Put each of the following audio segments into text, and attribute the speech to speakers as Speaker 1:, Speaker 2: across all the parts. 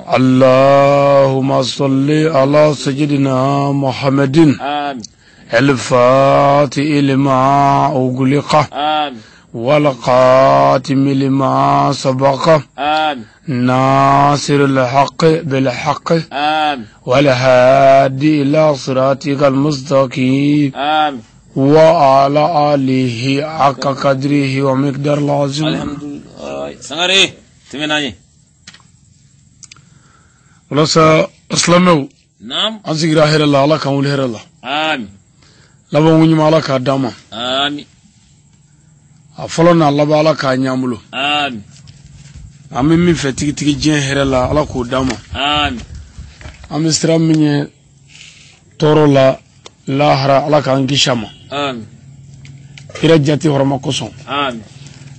Speaker 1: اللهم صل على سيدنا محمد
Speaker 2: آمين
Speaker 1: الفاتح لما أغلق
Speaker 2: آمين
Speaker 1: والقاتم لما سبق
Speaker 2: آمين
Speaker 1: ناصر الحق بالحق
Speaker 2: آمين
Speaker 1: والهادي إلى صراطك المستقيم
Speaker 2: آمين
Speaker 1: وعلى آله حق قدره ومقدار العظيم
Speaker 2: الحمد لله Sangare tɛmɛ n'an ye
Speaker 1: Walasa silamɛw
Speaker 2: Naam
Speaker 1: an sigira hɛrɛ la Ala k'an wuli hɛrɛ la
Speaker 2: Amin
Speaker 1: labanko ɲuman Ala k'a d'an ma
Speaker 2: Amin
Speaker 1: a fɔlɔ n'a laban Ala k'a ɲ'an bolo
Speaker 2: Amin
Speaker 1: an bɛ min fɛ tigitigi diɲɛ hɛrɛ la Ala k'o d'an ma
Speaker 2: Amin
Speaker 1: an bɛ siran min ɲɛ tɔɔrɔ la lahara Ala k'an kisi a ma
Speaker 2: Amin
Speaker 1: kira jati hɔrɔma kosɔn
Speaker 2: Amin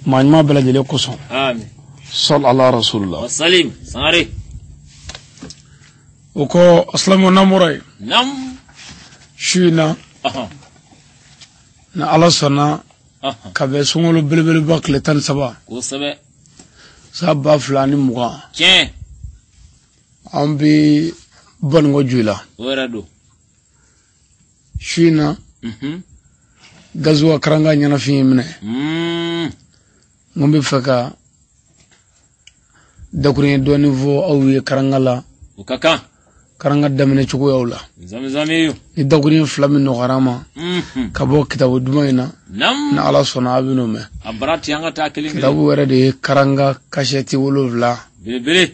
Speaker 1: maa ɲuman bɛɛ lajɛlen kosɔn
Speaker 2: Amin
Speaker 1: sɔl ala rasulila
Speaker 2: Wasalim Sangare
Speaker 1: o kɔ silamɛw n'an bɔra yen
Speaker 2: Naam
Speaker 1: su in na
Speaker 2: Ɔhɔn
Speaker 1: ni Ala sɔnna
Speaker 2: Ɔhɔn
Speaker 1: ka bɛn sunkalo belebeleba tile 13
Speaker 2: Kosɛbɛ
Speaker 1: san 2020
Speaker 2: Tiɲɛ
Speaker 1: an bɛ Banikɔ Joyila
Speaker 2: o yɛrɛ don
Speaker 1: su in na
Speaker 2: Mhm
Speaker 1: gazuwa karanga ɲɛnafin ye minɛ
Speaker 2: Mm
Speaker 1: n ko n bɛ fɛ ka dakuruɲɛ dɔɔni fɔ aw ye karanga la
Speaker 2: O ka kan
Speaker 1: karanga daminɛ cogoyaw la
Speaker 2: Zamizamiyu
Speaker 1: ni dakuruɲɛ fila min nɔgɔyara an ma
Speaker 2: Mhm
Speaker 1: ka bɔ kitabu duman in na
Speaker 2: Naam
Speaker 1: ni Ala sɔnna a bɛ n'o mɛn
Speaker 2: A bara ti an ka taa kelen kelen
Speaker 1: kitabu yɛrɛ de ye karanga kasɛti 7
Speaker 2: Belebele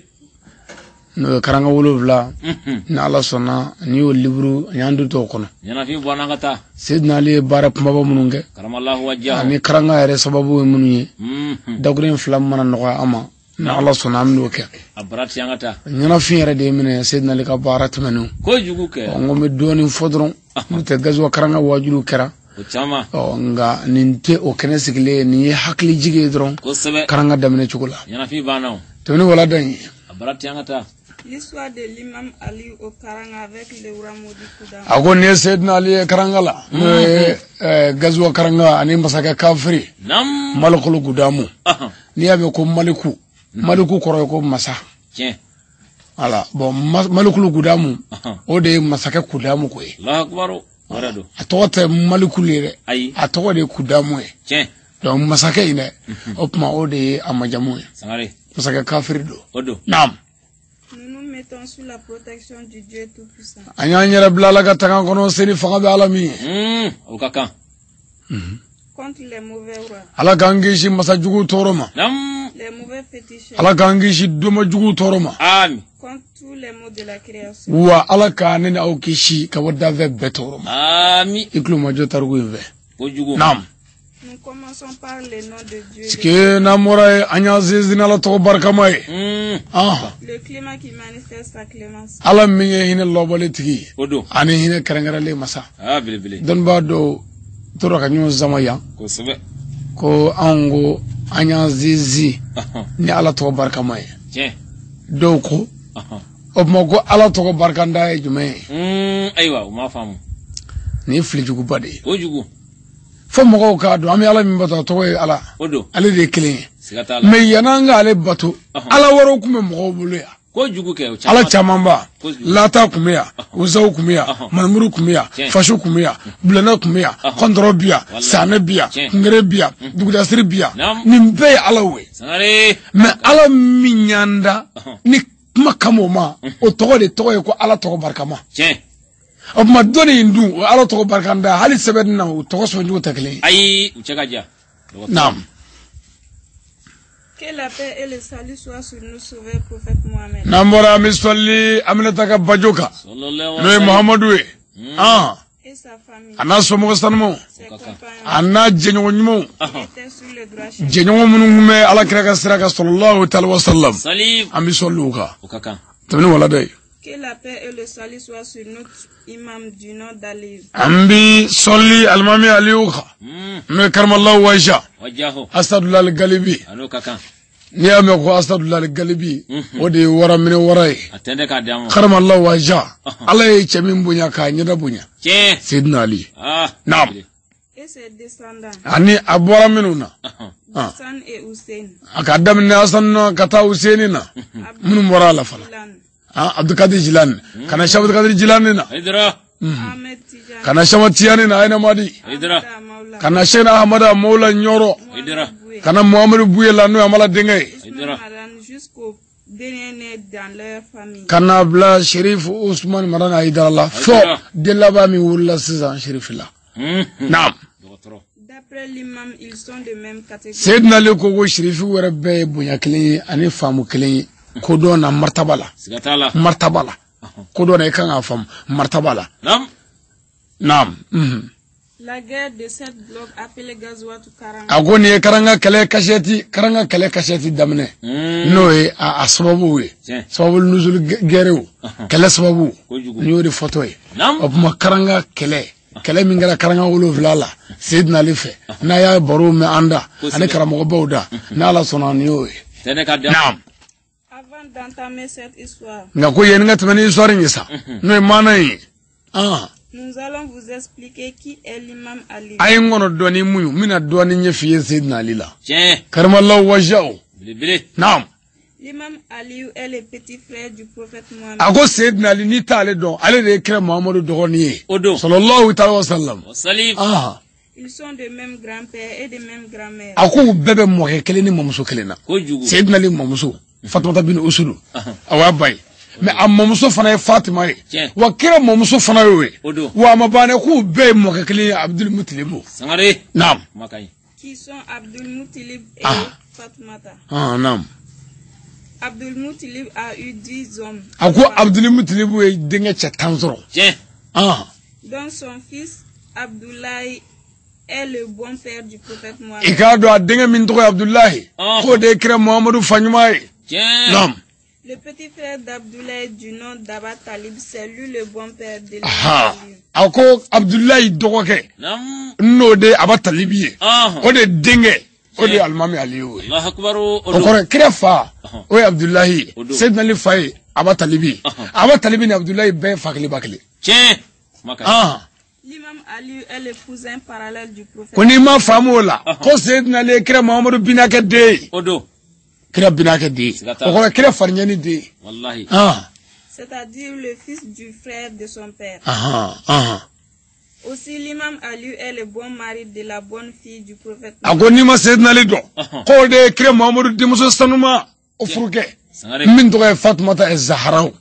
Speaker 1: n'o ye karanga 7
Speaker 2: Mhm
Speaker 1: ni Ala sɔnna n'i y'o liburu an y'an don t'o kɔnɔ
Speaker 2: Ɲɛnafin bɔ an ka taa
Speaker 1: Seydina Ali ye baara kunbaba minnu kɛ
Speaker 2: Karamallahu wajhahu
Speaker 1: ani karanga yɛrɛ sababu ye minnu ye
Speaker 2: Mhm
Speaker 1: dakuruɲɛ fila min mana nɔgɔya an ma ni Ala sɔnna an bɛn'o kɛ
Speaker 2: A bara ti an ka taa
Speaker 1: ɲɛnafin yɛrɛ de ye minɛ Seydina Ali ka baara tɛmɛnenw
Speaker 2: Kojugu kɛ
Speaker 1: n ko n bɛ dɔɔnin fɔ dɔrɔn n'o tɛ gazuwa karanga wajuliw kɛra
Speaker 2: O caman
Speaker 1: ɔ nka nin tɛ o kɛnɛ sigilen ye nin ye hakilijigi ye dɔrɔn
Speaker 2: Kosɛbɛ
Speaker 1: karanga daminɛ cogo la
Speaker 2: Ɲɛnafin banna o
Speaker 1: tɛmɛni wala dan ye
Speaker 2: A bara ti an ka taa
Speaker 3: L'histoire de l'imam Ali au Karanga avec le roi Modi Koudam.
Speaker 1: a ko nin ye Seydina Ali ye karanga la n'o ye gazuwa karanga ani masakɛ kafiri
Speaker 2: Naam
Speaker 1: malikulu gudamu
Speaker 2: Ɔhɔn
Speaker 1: n'i y'a mɛn ko maliku maliku kɔrɔ ye ko masa
Speaker 2: Tiɲɛ
Speaker 1: wala bon malikulu gudamu
Speaker 2: Ɔhɔn
Speaker 1: o de ye masakɛ kudamu ko ye
Speaker 2: Allahu akbar o yɛrɛ don
Speaker 1: a tɔgɔ tɛ malikulu ye dɛ
Speaker 2: Ayi
Speaker 1: a tɔgɔ de ye kudamu ye
Speaker 2: Tiɲɛ
Speaker 1: donc masakɛ in dɛ o tuma o de ye a majamu ye
Speaker 2: Sangare
Speaker 1: masakɛ kafiri don
Speaker 2: O don
Speaker 1: naam
Speaker 3: Nous nous mettons sous la protection du Dieu Tout-Puissant.
Speaker 1: an y'an yɛrɛ bila Ala ka tanga kɔnɔ seli fanga bɛ Ala min ye
Speaker 2: O ka kan
Speaker 3: Contre les mauvais rois,
Speaker 1: Ala k'an kisi masajugu tɔɔrɔ ma
Speaker 2: Naam
Speaker 3: les mauvais féticheurs,
Speaker 1: Ala k'an kisi domajugu tɔɔrɔ ma
Speaker 2: Amin
Speaker 3: contre tous les maux de la création.
Speaker 1: wa Ala k'an ne ni aw kisi ka bɔ danfɛn bɛɛ tɔɔrɔ ma
Speaker 2: Amin
Speaker 1: i tulo ma jɔ tariku in fɛ
Speaker 2: Kojugu
Speaker 1: naam
Speaker 3: Nous commençons par le nom de Dieu,
Speaker 1: sike n'an bɔra yen an y'an sinsin Ala tɔgɔ barikama ye
Speaker 3: le clément qui manifeste sa clémence.
Speaker 1: Ala min ye hinɛ lɔbɔli tigi ye
Speaker 2: O don
Speaker 1: ani hinɛ kɛrɛnkɛrɛnlen masa
Speaker 2: Aa belebele
Speaker 1: dɔnnibaa dɔw tora ka ɲɔgɔn sama yan
Speaker 2: Kosɛbɛ
Speaker 1: ko anw ko an y'an sinsin
Speaker 2: Ɔhɔn
Speaker 1: ni Ala tɔgɔ barikama ye
Speaker 2: Tiɲɛ
Speaker 1: dɔw ko
Speaker 2: Ɔhɔn
Speaker 1: o tuma ko Ala tɔgɔ barikanda ye jumɛn ye
Speaker 2: Ayiwa u m'a faamu
Speaker 1: nin ye filijuguba de ye
Speaker 2: Kojugu
Speaker 1: fo mɔgɔw k'a dɔn an bɛ Ala min bato a tɔgɔ ye Ala
Speaker 2: O don
Speaker 1: ale de ye kelen ye
Speaker 2: Siga t'a la
Speaker 1: mɛ yann'an k'ale bato
Speaker 2: Ɔhɔn.
Speaker 1: Ala wɛrɛw tun bɛ mɔgɔw bolo yan
Speaker 2: Kojugu kɛ o
Speaker 1: Ala
Speaker 2: caman
Speaker 1: camanba
Speaker 2: Kojugu.
Speaker 1: lata tun bɛ yan uzaw tun bɛ yan
Speaker 2: Ɔhɔn.
Speaker 1: manumuru tun bɛ yan
Speaker 2: Tiɲɛ.
Speaker 1: faso tun bɛ yan bulɛnɛ tun bɛ yan
Speaker 2: Ɔhɔn.
Speaker 1: kɔntɔrɔ bi yan
Speaker 2: Walahi.
Speaker 1: sanɛ bi yan
Speaker 2: Tiɲɛ.
Speaker 1: kungere bi yan dugudasiri bi yan
Speaker 2: Naam.
Speaker 1: nin bɛɛ ye Alaw ye
Speaker 2: Sangare
Speaker 1: mɛ Ala min y'an da
Speaker 2: Ɔhɔn.
Speaker 1: ni kuma kama o ma o tɔgɔ de tɔgɔ ye ko Ala tɔgɔ barikama
Speaker 2: Tiɲɛ
Speaker 1: o tuma dɔnni in dun o ye Ala tɔgɔ barikanda hali sɛbɛnni na o tɔgɔ sɔncogo tɛ kelen ye
Speaker 2: Ayi u cɛ ka jan
Speaker 1: naam
Speaker 3: Que la paix et le salut soient sur nos sauveurs, prophète Mohammed.
Speaker 1: n'an bɔra an bɛ sɔli Aminata ka bajo kan
Speaker 2: Sallallahu
Speaker 1: n'o ye Muhamadu ye
Speaker 3: Et sa famille,
Speaker 1: a n'a somɔgɔ sanumaw
Speaker 3: ses
Speaker 2: Kaka.
Speaker 3: compagnons,
Speaker 1: a n'a jɛɲɔgɔn ɲumanw
Speaker 3: qui étaient sur le droit chemin.
Speaker 1: jɛɲɔgɔn minnu tun bɛ Ala kira ka sira kan sallallahu taala wa sallam
Speaker 2: Salim
Speaker 1: an bɛ sɔli u kan
Speaker 2: O ka kan
Speaker 1: tɛmɛni walada ye
Speaker 3: Que la paix et le salut soient sur notre imam du nom d'Ali.
Speaker 1: an bɛ sɔli alimami Aliyu kan n'o ye karamallahu waja
Speaker 2: Wajahu
Speaker 1: asadulali galibi
Speaker 2: A n'o ka kan
Speaker 1: n'i y'a mɛn ko asadulali galibi o de ye waraminɛ wara ye
Speaker 2: A tɛntɛ k'a d'an ma
Speaker 1: karamallahu waja Ala ye cɛ min bonya k'a ɲɛda bonya
Speaker 2: Tiɲɛ
Speaker 1: Seydina Ali
Speaker 2: Ah
Speaker 1: Naam.
Speaker 3: Et ses descendants,
Speaker 1: ani a bɔra minnu na
Speaker 2: Ɔhɔn
Speaker 3: Hassan et Hussein,
Speaker 1: a ka daminɛ Hasan na ka taa Useni na minnu bɔra a la fana
Speaker 3: Abdullah,
Speaker 1: Abdulkadir Jilani ka na Cheikh Abdulkadir Jilani na
Speaker 2: Haidara
Speaker 3: Ahmed Tijani
Speaker 1: ka na Cheikh Tijani na Aina Madi
Speaker 2: Haidara
Speaker 3: Maula
Speaker 1: ka na Cheikh Ahmada Maula Nyoro
Speaker 2: Haidara
Speaker 3: Boué,
Speaker 1: ka na Muhammadu Bouye la n'o ye Amala denkɛ ye
Speaker 2: Haidara
Speaker 3: Ousmane Madani jusqu'au dernier né dans leur famille.
Speaker 1: ka na bila Sherif Usman Madani Haidara la fo
Speaker 2: Haidara.
Speaker 1: den laban min wolola sisan Sherif la naam
Speaker 2: dɔgɔtɔrɔ
Speaker 3: D'après l'imam, ils sont de même catégorie.
Speaker 1: Seydina Ali ko ko Sherifu yɛrɛ bɛɛ ye bonya kelen ye ani faamu kelen ye kodɔn na martaba la
Speaker 2: siga t'a la
Speaker 1: martaba la kodɔn na i kan k'a faamu martaba la
Speaker 2: naam
Speaker 1: naam
Speaker 3: La guerre de sept blocs appelée Gazouatou Karanga
Speaker 1: a ko nin ye karanga kɛlɛ kasɛti karanga kɛlɛ kasɛti daminɛ n'o ye a sababu ye
Speaker 2: Tiɲɛ.
Speaker 1: sababu nuzul gɛrɛw kɛlɛ sababu
Speaker 2: Kojugu.
Speaker 1: n y'o de fɔtɔ ye
Speaker 2: Naam.
Speaker 1: o tuma karanga kɛlɛ kɛlɛ min kɛra karanga 7 la Seydina Ali fɛ n'a y'a baro mɛn an da
Speaker 2: Kosɛbɛ.
Speaker 1: ani karamɔgɔbaw da n'Ala sɔnna nin y'o ye
Speaker 2: tɛnɛ ka di an ma.
Speaker 1: naam
Speaker 3: Avant d'entamer cette histoire,
Speaker 1: nka ko yanni ka tɛmɛ ni histoire in ye sa n'o ye maana in ye
Speaker 3: nous allons vous expliquer qui est l'imam Ali.
Speaker 1: a ye n kɔnɔ dɔɔni muɲu n bɛna dɔɔni ɲɛf'i ye Seydina Ali la
Speaker 2: tiɲɛ
Speaker 1: karimalaw wajaw
Speaker 2: belebele
Speaker 1: naam
Speaker 3: L'imam Ali est le petit frère du prophète Mohammed.
Speaker 1: a ko Seydina Ali n'i t'ale dɔn ale de ye kira Muhamadu dɔgɔnin ye
Speaker 2: o don
Speaker 1: sallallahu taala wa sallam
Speaker 2: o sali
Speaker 3: Ils sont de même grand-père et de même grand-mère.
Speaker 1: a ko u bɛɛ bɛ mɔkɛ kelen ni mamuso kelen na
Speaker 2: kojugu
Speaker 1: Seydina Ali mamuso Fatumata bin Usudu a y'a ba ye mais a mamuso fana ye Fatima ye
Speaker 2: Tiɲɛ.
Speaker 1: wa kira mamuso fana y'o ye
Speaker 2: O don.
Speaker 1: wa a ma ban dɛ k'u bɛɛ ye mɔkɛ kelen ye Abdul Mutilibu
Speaker 2: sangare
Speaker 1: naam
Speaker 2: kuma ka ɲi
Speaker 3: Qui sont Abdul Muttalib et
Speaker 1: Ah.
Speaker 3: Fatoumata.
Speaker 1: Naam
Speaker 3: Abdul Muttalib a eu 10 hommes.
Speaker 1: a ko Abdul Mutilibu ye denkɛ cɛ 10 sɔrɔ
Speaker 2: tiɲɛ
Speaker 3: Dont son fils Abdoulaye est le bon père du prophète
Speaker 1: i
Speaker 3: Mohammed.
Speaker 1: k'a dɔn a denkɛ min tɔgɔ ye Abdulahi k'o de ye kira Muhamadu fa ɲuman ye
Speaker 2: tiɲɛ
Speaker 1: naam
Speaker 3: Le petit frère d'Abdoulaye du nom d'Abba Talib, c'est lui le bon père de l'imam
Speaker 1: ha
Speaker 3: Ali.
Speaker 1: a ko Abdulahi dɔgɔkɛ
Speaker 2: naam
Speaker 1: n'o de ye Aba Talibi ye o de denkɛ o de ye
Speaker 2: Tiɲɛ.
Speaker 1: Alimami Aliyu ye
Speaker 2: Allahu akbar o
Speaker 1: o
Speaker 2: don
Speaker 1: kɔrɔ kira fa o ye Abdulahi ye
Speaker 2: O don.
Speaker 1: Seydina Ali fa ye Aba Talibi ye Aba Talibi ni Abdulahi bɛɛ ye fa kelen ba kelen
Speaker 2: tiɲɛ kuma ka ɲi
Speaker 3: L'imam Ali est le cousin parallèle du prophète.
Speaker 1: ko n'i ma faamu o la ko Seydina Ali ye kira Muhamadu binakɛ den ye
Speaker 2: o don
Speaker 1: kira binakɛ den ye
Speaker 2: Siga t'a
Speaker 1: o
Speaker 2: la.
Speaker 1: kɔrɔ kira fariɲɛni den ye
Speaker 2: wallahi
Speaker 3: C'est-à-dire le fils du frère de son père. Aussi, l'imam Ali est le bon mari de la bonne fille du prophète.
Speaker 1: a ko n'i ma Seydina Ali dɔn k'o de ye kira Muhamadu denmuso sanuma o furukɛ
Speaker 2: sangare
Speaker 1: min tɔgɔ ye Fatumata Zaharaw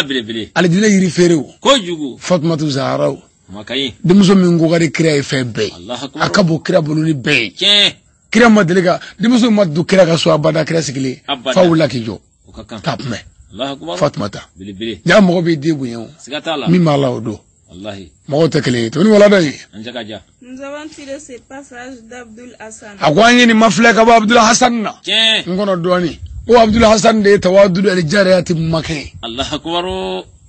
Speaker 2: belebele
Speaker 1: alijinɛ yiri feerew
Speaker 2: kojugu
Speaker 1: Fatumata Zaharaw
Speaker 2: kuma ka ɲi
Speaker 1: denmuso min ko ka di kira ye fɛn bɛɛ ye
Speaker 2: Allahu akbar
Speaker 1: a ka bon kira bolo ni bɛɛ ye
Speaker 2: tiɲɛ
Speaker 1: kira ma deli ka denmuso ma don kira ka so abada kira sigilen
Speaker 2: Abada.
Speaker 1: fa wulila k'i jɔ
Speaker 2: o ka kan
Speaker 1: k'a kunbɛn
Speaker 2: Allahu akbar
Speaker 1: Fatumata
Speaker 2: belebele
Speaker 1: ja mɔgɔ b'i den bonya o
Speaker 2: siga t'a la
Speaker 1: min b'a la o don
Speaker 2: wallahi
Speaker 1: mɔgɔw tɛ kelen ye tuguni walada ye
Speaker 2: an cɛ ka ja
Speaker 3: Nous avons tiré ce passage d'Abdul Hassan.
Speaker 1: a ko an ye nin ma filɛ ka bɔ Abdul Hasan na
Speaker 2: tiɲɛ
Speaker 1: n kɔnɔ dɔɔni o Abdul Hasan de ye tawadudu alijariyati makɛ ye
Speaker 2: Allahu akbar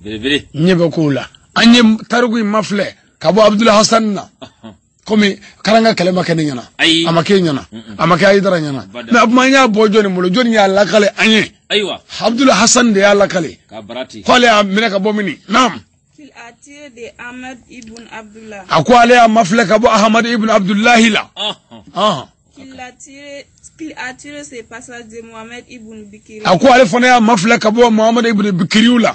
Speaker 2: belebele
Speaker 1: ɲɛ bɛ kow la an ye tariku in ma filɛ ka bɔ Abdul Hasan na komi karanga kɛlɛ ma kɛ ne ɲɛna
Speaker 2: Ayi.
Speaker 1: a ma kɛ ɲɛna a ma kɛ Ayidara ɲɛna
Speaker 2: Abada.
Speaker 1: mais a kuma an y'a bɔ jɔnni bolo jɔnni y'a lakale an ye
Speaker 2: ayiwa
Speaker 1: Abdul Hasan de y'a lakale
Speaker 2: k'a barati
Speaker 1: k'ale y'a minɛ ka bɔ mini naam
Speaker 3: Qu'il a tiré de Ahmed ibn Abdullah.
Speaker 1: a ko ale y'a mafilɛ ka bɔ Ahmad ibn Abdullahi la
Speaker 3: Qu'il a tiré ce passage de Mohamed ibn Bikiri.
Speaker 1: A ko ale fana y'a mafilɛ ka bɔ Muhammad ibn Bikiriw la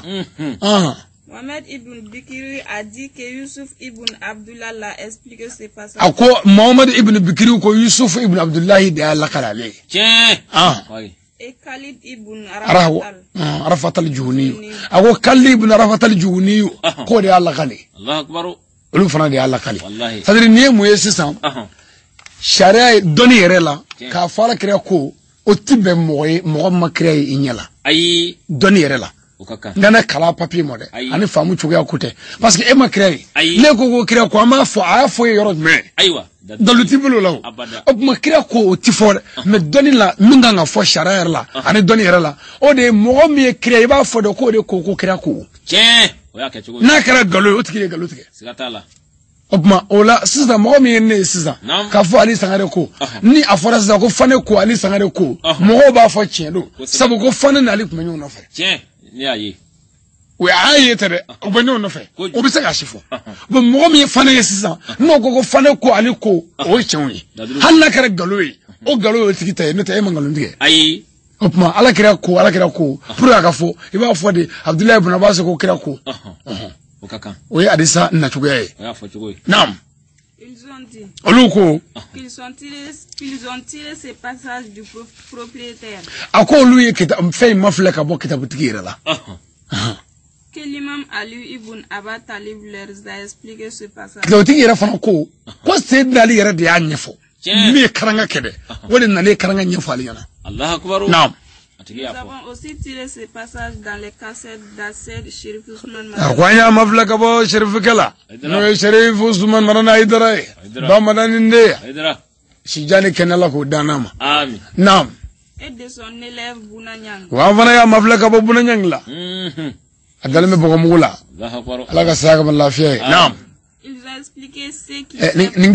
Speaker 3: Mohamed ibn Bikiri a dit que Youssouf ibn Abdullah l'a expliqué ce passage.
Speaker 1: A ko Muhammad ibn Bikiriw ko Yusuf ibn Abdullahi de y'a lakale ale ye
Speaker 2: tiɲɛ wayi
Speaker 3: Et Khalid ibn Arafat.
Speaker 1: Arafat al-Juhuniyu a ko Khalid ibn Arafat al-Juhuniyu k'o de y'a lakale
Speaker 2: Allahu akbar
Speaker 1: olu fana de y'a lakale
Speaker 2: wallahi
Speaker 1: c'est à dire nin ye mun ye sisan sariya ye dɔnni yɛrɛ la k'a fɔ ala kira ko o ti bɛn mɔgɔ ye mɔgɔ ma kira ye i ɲɛ la
Speaker 2: ayi
Speaker 1: dɔnni yɛrɛ la
Speaker 2: o ka kan
Speaker 1: n kana kalan papier ma dɛ
Speaker 2: Ayi.
Speaker 1: ani faamu cogoya ko tɛ parce que e ma kira ye
Speaker 2: Ayi.
Speaker 1: ne ko kira ko an b'a fɔ a y'a fɔ e ye yɔrɔ jumɛn
Speaker 2: ayiwa
Speaker 1: dalu t'i bolo o la o
Speaker 2: Abada.
Speaker 1: o tuma kira ko o ti fɔ dɛ mais dɔnni la min kan ka fɔ sariya yɛrɛ la ani dɔnni yɛrɛ la o de ye mɔgɔ min ye kira ye i b'a fɔ de k'o de ko kira ko
Speaker 2: tiɲɛ o y'a kɛ cogo ye
Speaker 1: n'a kɛra nkalon ye o tigi ye nkalon tigɛ
Speaker 2: siga t'a la
Speaker 1: o tuma o la sisan mɔgɔ min ye ne ye sisan
Speaker 2: Naam.
Speaker 1: k'a fɔ Ali Sangare ko ni a fɔra sisan ko Fane ko Ali Sangare ko mɔgɔw b'a fɔ tiɲɛ don
Speaker 2: Kosɛbɛ.
Speaker 1: sabu ko Fane ni Ali tun bɛ ɲɔgɔn nɔfɛ
Speaker 2: tiɲɛ ne y'a ye
Speaker 1: o y'a ye tɛ dɛ u bɛ ɲɔgɔn nɔfɛ
Speaker 2: Kojugu.
Speaker 1: o bɛ se k'a si fɔ bon mɔgɔ min ye Fane ye sisan n'o ko Fane ko Ali ko o ye tiɲɛw ye
Speaker 2: Daduru.
Speaker 1: hali n'a kɛra nkalon ye o nkalon y'o tigi ta ye n'o tɛ e ma nkalon tigɛ
Speaker 2: ayi
Speaker 1: O tuma ala kira ko pour a ka fɔ i b'a fɔ de Abudulayi ibn Abbas ko kira ko.
Speaker 2: O ka kan.
Speaker 1: O ye hadisa nacogoya ye.
Speaker 2: O y'a fɔ cogo ye.
Speaker 1: Naam.
Speaker 3: Ils ont dit
Speaker 1: Olu ko
Speaker 3: qu'ils ont tiré ce passage du propriétaire.
Speaker 1: A ko olu ye fɛn in ma filɛ ka bɔ kitabutigi yɛrɛ la.
Speaker 3: Que l'imam Ali ibn Abi Talib leur a expliqué ce passage.
Speaker 1: Kitabutigi yɛrɛ fana ko Seydina Ali yɛrɛ de y'a ɲɛfɔ. Min ye karanga kɛ dɛ, o de nana karanga ɲɛfɔ ale ɲɛna.
Speaker 2: Allahu akbar.
Speaker 1: Naam.
Speaker 3: Nous avons aussi tiré ce passage dans les cassettes d'Assed Chérif Ousmane
Speaker 1: Madani. A ko an y'a mafilɛ ka bɔ Chérifukɛ la. N'o ye Chérif Ousmane Madani Hayidara ye. Ba Madani den ye. Sijani kɛnɛ la k'o dan n'a ma.
Speaker 2: Amin.
Speaker 1: Naam.
Speaker 3: Et de son élève Bouna Niang.
Speaker 1: Wa an fana y'a mafilɛ ka bɔ Bouna Niang la. A dalen bɛ bɔgɔmugu la. Ala ka saya kama lafiya ye. Naam.
Speaker 3: Ils ont expliqué ce qui.
Speaker 1: Nin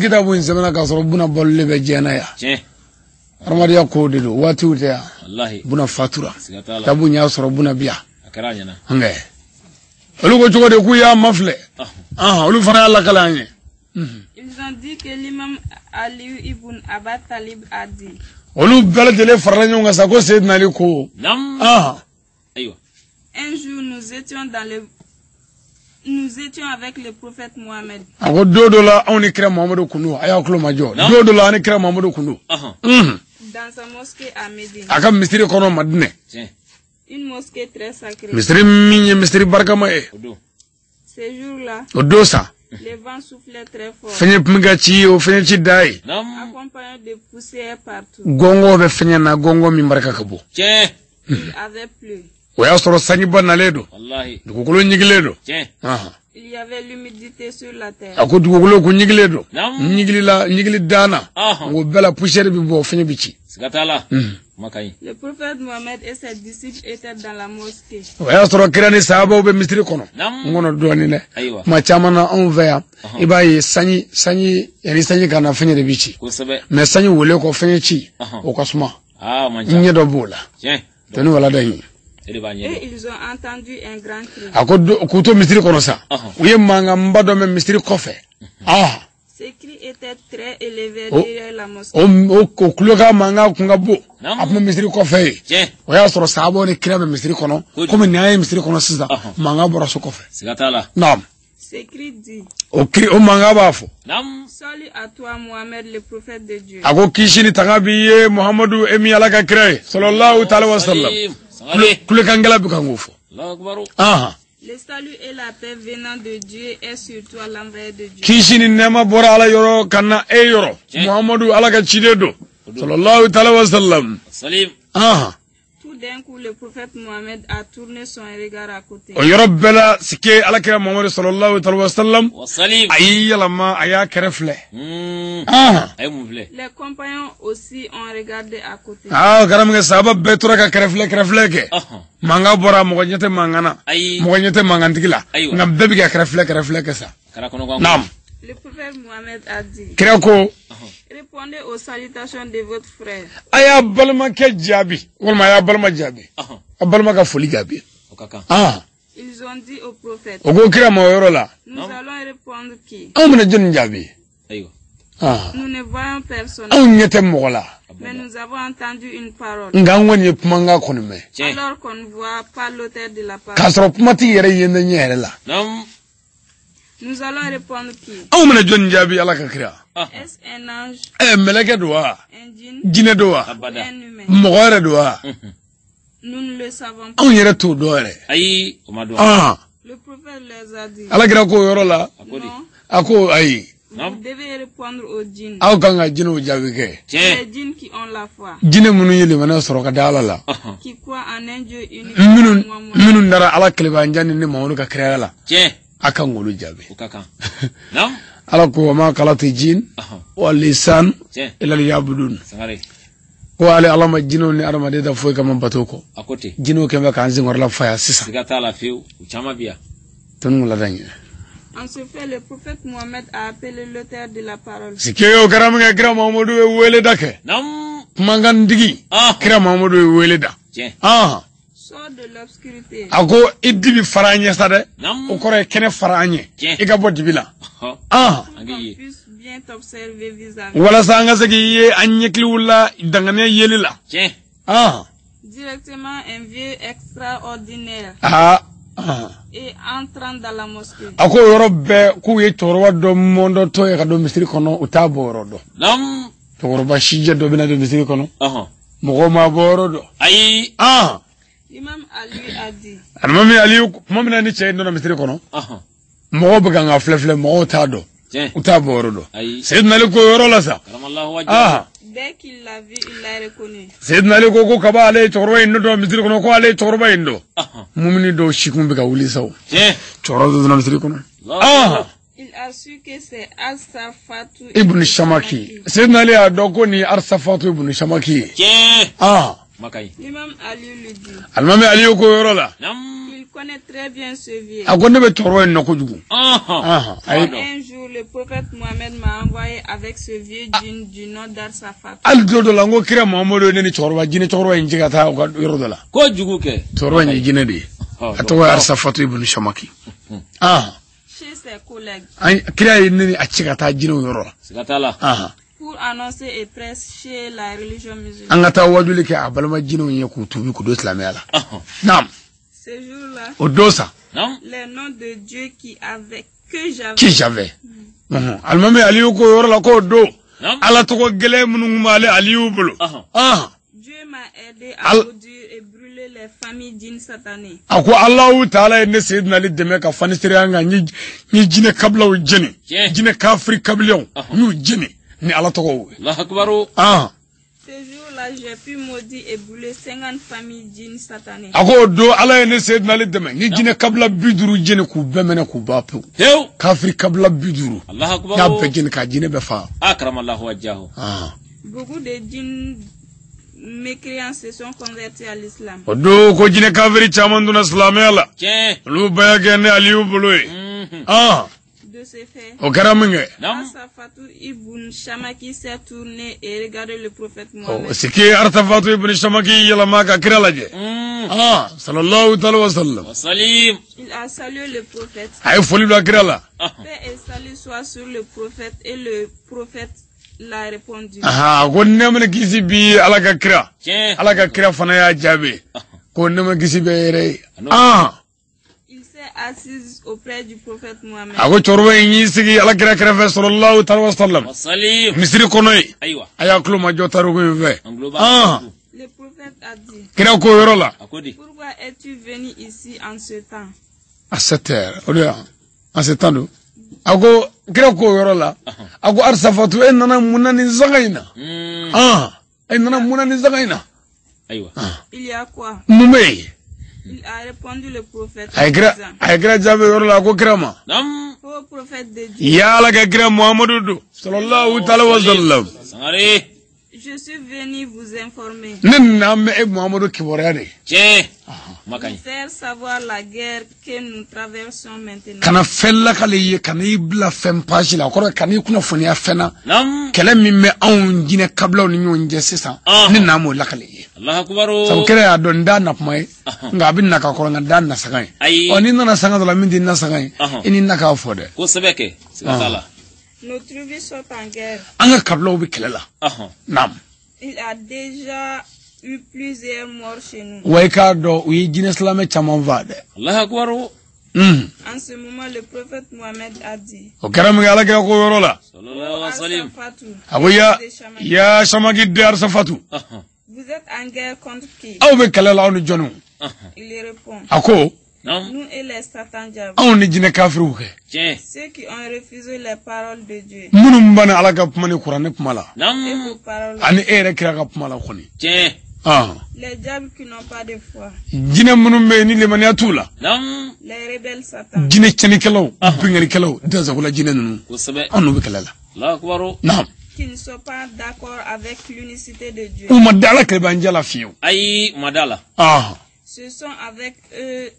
Speaker 1: kitabu in sɛbɛnna k'a sɔrɔ Bouna balolen bɛ diɲɛ na yan.
Speaker 2: Tiɲɛ.
Speaker 1: Adamadenya ko de don waatiw tɛ yan.
Speaker 2: Walahi.
Speaker 1: Buna fatura.
Speaker 2: Siga t'a la.
Speaker 1: Tabu in y'a sɔrɔ Buna bi yan.
Speaker 2: A kɛra a ɲɛna.
Speaker 1: Nkɛ olu ko cogo di k'u y'a mafilɛ. Olu fana y'a lakale an ye.
Speaker 3: Ils ont dit que l'imam Ali ibn Abi Talib a dit.
Speaker 1: Olu bɛɛ lajɛlen farala ɲɔgɔn kan sa ko Seydina Ali ko.
Speaker 2: Naam. Ayiwa.
Speaker 3: Un jour nous étions avec le prophète Mohammed.
Speaker 1: A ko don dɔ la anw ni kira Muhamadu kun don, a y'aw tulo majɔ. Don dɔ la an ni kira Muhamadu kun don.
Speaker 3: Dans sa mosquée à Médine.
Speaker 1: A ka misiri kɔnɔ Madinɛ.
Speaker 3: Une mosquée très sacrée.
Speaker 1: Misiri min ye misiri barikama ye.
Speaker 3: Ce jour-là.
Speaker 1: O don sa.
Speaker 3: Le vent soufflait très fort.
Speaker 1: Fɛn tun bɛ ka ci o fɛn ci da ye.
Speaker 3: Accompagné de poussière partout.
Speaker 1: Gɔngɔ bɛ fɛn na gɔngɔ min barika ka bon.
Speaker 2: Tiɲɛ.
Speaker 3: Il avait plu.
Speaker 1: O y'a sɔrɔ sanjiba nalen don.
Speaker 2: Walahi.
Speaker 1: Dugukolo ɲigilen don.
Speaker 2: Tiɲɛ.
Speaker 3: Il y avait l'humidité sur la terre.
Speaker 1: A ko dugukolo kun ɲigilen don. Ɲigili la ɲigili danna. O bɛɛ la poussière bɛ bɔ fɛn bɛ ci.
Speaker 2: Siga t'a la. Kuma ka ɲi.
Speaker 3: Le prophète Mohammed et ses disciples étaient dans la mosquée.
Speaker 1: O y'a sɔrɔ kira ni sahabaw bɛ misiri kɔnɔ. N kɔnɔ dɔɔnin dɛ.
Speaker 2: Ayiwa.
Speaker 1: Kuma caman na anw fɛ yan. I b'a ye sanji yanni sanji ka na fɛn de bɛ ci.
Speaker 2: Kosɛbɛ.
Speaker 1: Mais sanji wolen kɔ fɛn ci. O ka suma.
Speaker 2: O man ca.
Speaker 1: Ɲɛ dɔ b'o la.
Speaker 2: Tiɲɛ.
Speaker 1: Tɔni wala da in.
Speaker 3: Et ils ont entendu un grand cri.
Speaker 1: A ko k'u to misiri kɔnɔ sa. U ye mankanba dɔ mɛn misiri kɔfɛ.
Speaker 3: Ce cri était très élevé derrière la mosquée.
Speaker 1: O kulokan mankan kun ka bon. A tun bɛ misiri kɔfɛ yen. O y'a sɔrɔ sahabaw ni kira bɛ misiri kɔnɔ. Komi nin y'a ye misiri kɔnɔ sisan. Mankan bɔra so kɔfɛ.
Speaker 2: Siga t'a la.
Speaker 1: Naam.
Speaker 3: Ce cri dit.
Speaker 1: O cri o mankan b'a fɔ.
Speaker 2: Naam.
Speaker 3: Salut à toi Mohammed le prophète de Dieu.
Speaker 1: A ko kisi ni tanga b'i ye Muhamadu e min Ala ka kira ye. Sallallahu ta'ala wa sallam. Kulokankɛla bɛ kan k'o fɔ.
Speaker 2: Allahu akbar.
Speaker 3: Le salut et la paix venant de Dieu est sur toi l'envoyé de Dieu.
Speaker 1: Kisi ni nɛɛma bɔra Ala yɔrɔ ka na e yɔrɔ. Muhamadu Ala ka ciden don. Sallallahu ta'ala wa sallam.
Speaker 2: Salim.
Speaker 3: Tout d'un coup, le prophète Mohammed a tourné son regard à côté.
Speaker 1: O yɔrɔ bɛɛ la sike Ala kira Muhamadu sallallahu ta'ala wa sallam.
Speaker 2: Salim.
Speaker 1: A y'i yɛlɛma a y'a kɛrɛ filɛ.
Speaker 2: A ye mun filɛ?
Speaker 3: Les compagnons aussi ont regardé à côté.
Speaker 1: O kɛra min kɛ sahaba bɛɛ tora ka kɛrɛ filɛ kɛ. Mankan bɔra mɔgɔ ɲɛ tɛ mankan na. Mɔgɔ ɲɛ tɛ mankantigi la. Nka bɛɛ bɛ ka kɛrɛ filɛ kɛ sa. Naam.
Speaker 3: Le prophète Mohammed a dit.
Speaker 1: Kira ko.
Speaker 3: Répondez aux salutations de votre frère.
Speaker 1: A y'a balimakɛ jaabi walima a y'a balima jaabi. A balima ka foli jaabi.
Speaker 2: O ka kan.
Speaker 3: Ils ont dit au prophète.
Speaker 1: O ko kira ma o yɔrɔ la.
Speaker 3: Nous allons répondre qui?
Speaker 1: Anw bɛna jɔnni jaabi?
Speaker 2: Ayiwa.
Speaker 3: Nous ne voyons personne.
Speaker 1: Anw ɲɛ tɛ mɔgɔ la.
Speaker 3: Mais nous avons entendu une parole.
Speaker 1: Nka an kɔni ye kumakan kɔni mɛn.
Speaker 3: Alors qu'on ne voit pas l'auteur de la parole.
Speaker 1: K'a sɔrɔ kumatigi yɛrɛ ye ne ɲɛ yɛrɛ la.
Speaker 3: Nous allons répondre qui?
Speaker 1: Anw bɛna jɔnni jaabi Ala ka kira?
Speaker 3: Est-ce un ange?
Speaker 1: Mɛlɛkɛ don wa?
Speaker 3: Un djinn?
Speaker 1: Jinɛ don wa?
Speaker 3: Un humain?
Speaker 1: Mɔgɔ yɛrɛ don wa?
Speaker 3: Nous ne le savons pas.
Speaker 1: Anw yɛrɛ t'o dɔn yɛrɛ.
Speaker 2: Ayi, o ma dɔn.
Speaker 3: Le prophète leur a dit.
Speaker 1: Ala kira ko o yɔrɔ la.
Speaker 3: Non.
Speaker 1: A ko ayi.
Speaker 3: Vous devez répondre aux djinns.
Speaker 1: Aw kan ka jinɛw jaabi kɛ.
Speaker 3: Les djinns qui ont la foi.
Speaker 1: Jinɛ minnu ye limaniya sɔrɔ ka da Ala la.
Speaker 3: Qui croient en un Dieu unique.
Speaker 1: Minnu dara Ala kelebanjan ni Mamadu ka kiraya la.
Speaker 2: Tiɲɛ.
Speaker 1: A kan k'olu jaabi.
Speaker 2: O ka kan. Naam.
Speaker 1: Ala ko wa ma khalaqtu jin wal insan illa liya'budun.
Speaker 2: Sangare.
Speaker 1: Ko ale Ala ma jinɛw ni adamaden da foyi kama bato kɔ.
Speaker 2: A ko ten.
Speaker 1: Jinɛw kɛn bɛ k'an senkɔrɔla faya sisan.
Speaker 2: Siga t'a la fiyewu, u caman bi yan.
Speaker 1: Tɔni lada ɲɛ.
Speaker 3: En ce fait, le prophète Mohammed a appelé l'auteur de la parole.
Speaker 1: Sike o kɛra min kɛ kira Muhamadu ye wele da kɛ.
Speaker 2: Naam.
Speaker 1: Kumakantigi. Kira Muhamadu ye wele da.
Speaker 2: Tiɲɛ.
Speaker 3: Sors de l'obscurité.
Speaker 1: A ko i dibi fara an ɲɛ sa dɛ. O kɔrɔ ye kɛnɛ fara an ɲɛ. I ka bɔ dibi la.
Speaker 3: Pour qu'on puisse bien t'observer vis-à-vis.
Speaker 1: Walasa an ka se k'i ye an ɲɛkiliw la danganiya yeli la.
Speaker 2: Tiɲɛ.
Speaker 3: Directement un vieux extraordinaire. Et entrant dans la mosquée.
Speaker 1: A ko yɔrɔ bɛɛ k'u ye cɛkɔrɔba dɔ mɔndɔtɔ ye ka don misiri kɔnɔ u t'a bɔ yɔrɔ dɔn. Cɛkɔrɔba sijɛ dɔ bɛna don misiri kɔnɔ. Mɔgɔw m'a bɔ yɔrɔ dɔn.
Speaker 2: Ayi.
Speaker 3: Imam Ali a dit.
Speaker 1: Alimami Ali tuma min na ni cɛ in donna misiri kɔnɔ. Mɔgɔw bɛ kan ka filɛ filɛ mɔgɔw t'a dɔn. U t'a bɔ yɔrɔ dɔn. Seydina Ali ko yɔrɔ la sa.
Speaker 3: Dès qu'il l'a vu, il l'a reconnu.
Speaker 1: Seydina Ali ko kaba ale ye cɛkɔrɔba in dɔn misiri kɔnɔ ko ale ye cɛkɔrɔba in dɔn. Mumini dɔw sikun bɛ ka wuli sa o. Cɛkɔrɔba dɔ donna misiri kɔnɔ.
Speaker 3: Il a su que c'est Arsafatu
Speaker 1: ibn Shamaki. Seydina Ali y'a dɔn ko nin ye Arsafatu ibn Shamaki ye.
Speaker 3: L'imam Ali lui dit.
Speaker 1: Alimami Ali ko yɔrɔ la.
Speaker 3: Il connaît très bien ce vieux.
Speaker 1: A ko ne bɛ cɛkɔrɔba in dɔn kojugu.
Speaker 3: Un jour, le prophète Mohammed m'a envoyé avec ce vieux djinn du nom d'Arsafat.
Speaker 1: Hali don dɔ la n ko kira Muhammadu ye ne ni cɛkɔrɔba jinɛ cɛkɔrɔba in ci ka taa u ka yɔrɔ dɔ la.
Speaker 2: Kojugu kɛ.
Speaker 1: Cɛkɔrɔba in ye jinɛ de ye. A tɔgɔ ye Arsafatu ibn Shamaki.
Speaker 3: Chez ses collègues.
Speaker 1: Kira ye ne ni a ci ka taa jinɛw yɔrɔ la.
Speaker 2: Siga t'a la.
Speaker 3: Pour annoncer et prêcher la religion musulmane.
Speaker 1: An ka taa wajuli kɛ a balima jinɛw ye k'u tuubi k'u don silamɛya la. Naam.
Speaker 3: Ce jour-là,
Speaker 1: o don sa.
Speaker 3: Les noms de Dieu qui avait, que j'avais.
Speaker 1: Qui j'avais. Alimami Aliyu ko yɔrɔ la k'o don. Ala tɔgɔ gɛlɛn minnu tun b'ale Aliyu bolo.
Speaker 3: Dieu m'a aidé à maudire et brûler les familles djinns satanées.
Speaker 1: A ko Alahu taala ye ne Seydina Ali dɛmɛ ka fanisiriya kan n ye jinɛ kabilaw jeni. Jinɛ kafiri kabilaw n y'u jeni ni Ala tɔgɔw ye.
Speaker 2: Allahu akbar.
Speaker 3: Ce jour-là, j'ai pu maudire et brûler 50 familles djinns satanées.
Speaker 1: A ko don Ala ye ne Seydina Ali dɛmɛ n ye jinɛ kabila 50 jeni k'u bɛɛ minɛ k'u ban pewu. Kafiri kabila 50.
Speaker 2: Allahu akbar.
Speaker 1: N y'a bɛɛ jeni k'a jinɛ bɛɛ faga.
Speaker 2: Akramallahu wajhahu.
Speaker 3: Beaucoup de djinns mécréants se sont convertis à l'islam.
Speaker 1: O don ko jinɛ kafiri caman donna silamɛya la. Olu bɛɛ y'a kɛ ne Aliyu bolo ye.
Speaker 3: De ce fait,
Speaker 1: o kɛra min kɛ.
Speaker 3: Arsafatu ibn Shamaki s'est tourné et regardé le prophète Mohammed.
Speaker 1: Siki Arsafatu ibn Shamaki yɛlɛma ka kira lajɛ. Sallallahu taala wa sallam.
Speaker 3: Il a salué le prophète.
Speaker 1: A ye foli bila kira la.
Speaker 3: Paix et salut soient sur le prophète et le prophète l'a répondu.
Speaker 1: A ko nɛɛma ni kisi bi Ala ka kira. Ala ka kira fana y'a jaabi. Ko nɛɛma kisi bɛ yɛrɛ ye.
Speaker 3: Assise auprès du prophète Mohammed.
Speaker 1: A ko cɛkɔrɔba in y'i sigi Ala kira kɛrɛfɛ sallallahu taala wa sallam. Misiri kɔnɔ yen. A y'a tulo majɔ tariku in fɛ.
Speaker 3: Le prophète a dit.
Speaker 1: Kira ko yɔrɔ la.
Speaker 3: Pourquoi es-tu venu ici en ce temps?
Speaker 1: À 7 heures. O de la en ce temps don. A ko kira ko yɔrɔ la. A ko Arsafatu e nana mun na nin sanga in na? E nana mun na nin sanga in na?
Speaker 2: Ayiwa.
Speaker 3: Il y a quoi?
Speaker 1: Mun bɛ yen?
Speaker 3: Il a répondu le prophète.
Speaker 1: A ye kira jaabi yɔrɔ la a ko kira ma.
Speaker 3: Ô prophète de Dieu.
Speaker 1: Ya Ala ka kira Muhammadu don. Sallallahu taala wa sallam.
Speaker 3: Je suis venu vous informer.
Speaker 1: Ne nana mɛn e Muhammadu kibaruya de.
Speaker 2: Tiɲɛ.
Speaker 3: Vous faire savoir la guerre que nous traversons maintenant.
Speaker 1: Kana fɛn lakale ye kana i bila fɛn page la o kɔrɔ kana i kunnafoniya fɛn na. Kɛlɛ min bɛ anw jinɛ kabilaw ni ɲɔgɔn cɛ sisan. Ne nana m'o lakale ye.
Speaker 2: Allahu akbar.
Speaker 1: Sabu kira y'a dɔn n t'a na kuma ye. Nka a bɛ na ka kɔrɔ nka n t'a na saga ye. Ɔ n'i nana sanga dɔ la min tɛ na saga ye. I ni na k'a fɔ dɛ.
Speaker 2: Kosɛbɛ kɛ. Siga t'a la.
Speaker 3: Nos tribus sont en guerre.
Speaker 1: An ka kabilaw bɛ kɛlɛ la. Naam.
Speaker 3: Il a déjà eu plusieurs morts chez nous.
Speaker 1: Wa i k'a dɔn u ye jinɛ silamɛ caman faa dɛ.
Speaker 2: Allahu akbar.
Speaker 3: En ce moment, le prophète Mohammed a dit.
Speaker 1: O kɛra min kɛ Ala kira ko yɔrɔ la.
Speaker 2: Sallallahu alaihi wa sallam.
Speaker 1: A ko ya Shamaki den Arsafatu.
Speaker 3: Vous êtes en guerre contre qui?
Speaker 1: Aw bɛ kɛlɛ la aw ni jɔnniw.
Speaker 3: Il répond.
Speaker 1: A ko.
Speaker 3: Nous et les Satans diables.
Speaker 1: Anw ni jinɛ kafiriw kɛ.
Speaker 3: Ceux qui ont refusé les paroles de Dieu.
Speaker 1: Minnu banna Ala ka kuma ni kuranɛ kuma la.
Speaker 3: Et vos paroles.
Speaker 1: Ani e yɛrɛ kira ka kuma la kɔni.
Speaker 3: Les diables qui n'ont pas de foi.
Speaker 1: Jinɛ minnu bɛ yen ni limaniya t'u la.
Speaker 3: Les rebelles Satan.
Speaker 1: Jinɛ tiɲɛnikɛlaw, binkannikɛlaw, dansagola jinɛ ninnu.
Speaker 2: Kosɛbɛ.
Speaker 1: Anw n'u bɛ kɛlɛ la.
Speaker 2: Allahu akbar.
Speaker 1: Naam.
Speaker 3: Qui ne sont pas d'accord avec l'unicité de Dieu.
Speaker 1: U ma da Ala kelebandiya la fiyewu.
Speaker 2: Ayi, u ma da la.
Speaker 3: Ce sont avec eux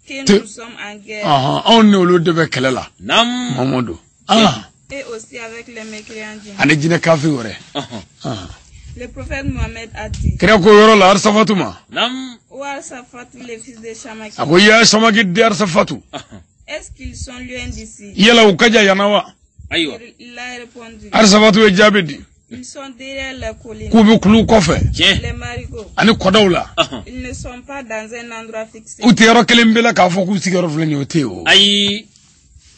Speaker 3: que nous sommes en guerre.
Speaker 1: Anw ni olu de bɛ kɛlɛ la.
Speaker 2: Naam.
Speaker 1: Mamadu.
Speaker 3: Et aussi avec les mécréants djinns.
Speaker 1: Ani jinɛ kafiri wɛrɛ.
Speaker 3: Le prophète Mohammed a dit.
Speaker 1: Kira ko yɔrɔ la Arsafatu ma.
Speaker 2: Naam.
Speaker 3: Ô Arsafatu, le fils de Shamaki.
Speaker 1: A ko ya Shamaki den Arsafatu.
Speaker 3: Est-ce qu'ils sont loin d'ici?
Speaker 1: Yala u ka jan yan na wa?
Speaker 2: Ayiwa.
Speaker 3: Il a répondu.
Speaker 1: Arsafatu ye jaabi di.
Speaker 3: Ils sont derrière les collines,
Speaker 1: K'u bɛ kulu kɔfɛ.
Speaker 2: Tiɲɛ.
Speaker 3: Les marigots.
Speaker 1: Ani kɔdaw la.
Speaker 2: Ɔhɔn.
Speaker 3: Ils ne sont pas dans un endroit fixé.
Speaker 1: U tɛ yɔrɔ kelen bɛɛ la k'a fɔ k'u sigiyɔrɔ filɛ nin ye, o tɛ yen o.
Speaker 2: Ayi.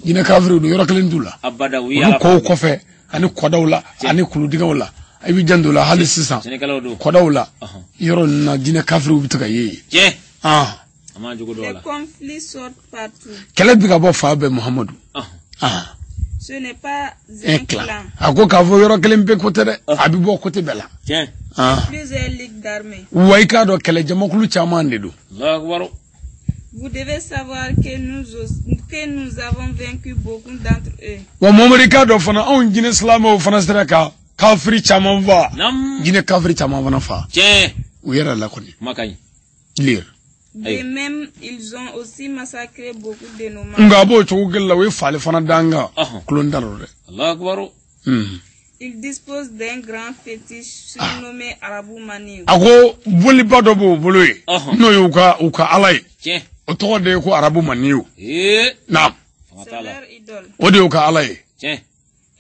Speaker 1: Jinɛ kafiriw don, yɔrɔ kelen t'u la.
Speaker 2: Abada u ye
Speaker 1: Olu
Speaker 2: ala
Speaker 1: kɔw kɔfɛ ani kɔdaw la ani kuludigɛw la, i bɛ janto la hali sisan.
Speaker 2: Sɛnɛkɛlaw don.
Speaker 1: Kɔdaw la,
Speaker 2: Ɔhɔn.
Speaker 1: yɔrɔ ninnu na, jinɛ kafiriw bɛ to ka ye yen.
Speaker 2: Tiɲɛ.
Speaker 1: Ah.
Speaker 2: A m'an jogo dɔw
Speaker 3: Les
Speaker 2: la.
Speaker 3: conflits sortent partout.
Speaker 1: Kɛlɛ bɛ ka bɔ fan bɛɛ, Muhamadu.
Speaker 2: Ɔhɔn.
Speaker 1: Ah.
Speaker 3: Ce n'est pas
Speaker 1: Un
Speaker 3: un
Speaker 1: clan.
Speaker 3: clan.
Speaker 1: A ko k'a fɔ yɔrɔ kelen bɛɛ ko tɛ dɛ, a bɛ bɔ côté bɛɛ la.
Speaker 2: Tiɲɛ.
Speaker 1: Ah.
Speaker 3: Plusieurs ligues d'armées.
Speaker 1: Wa i k'a dɔn, kɛlɛ jamakulu caman de don.
Speaker 2: Allahu akbar.
Speaker 3: Vous devez savoir que nous avons vaincu beaucoup d'entre eux.
Speaker 1: Wa Muhamadu, i k'a dɔn fana, anw jinɛ silamɛw fana sera ka kafiri caman fa.
Speaker 2: Nam.
Speaker 1: Jinɛ kafiri caman fana fa.
Speaker 2: Tiɲɛ.
Speaker 1: U yɛrɛ la kɔni.
Speaker 2: Kuma ka ɲi.
Speaker 1: Lire.
Speaker 3: De
Speaker 2: Aïe.
Speaker 3: même, ils ont aussi massacré beaucoup de nos membres.
Speaker 1: Nka a b'o cogo kelen la, u ye faali fana d'an kan.
Speaker 2: Ɔhɔn.
Speaker 1: Kulon da rɔ dɛ.
Speaker 2: Allahu akbar.
Speaker 1: Hmm.
Speaker 3: Ils disposent d'un grand fétiche surnommé Arabou Maniou.
Speaker 1: A ko boliba dɔ b'o bolo yen.
Speaker 2: Ɔhɔn.
Speaker 1: N'o ye u ka ala ye.
Speaker 2: Tiɲɛ.
Speaker 1: O tɔgɔ de ye ko Arabu Maniw.
Speaker 2: Ee.
Speaker 1: Naam.
Speaker 2: Fanga
Speaker 3: C'est
Speaker 2: t'a la.
Speaker 3: leur idole.
Speaker 1: O de y'u ka ala ye.
Speaker 2: Tiɲɛ.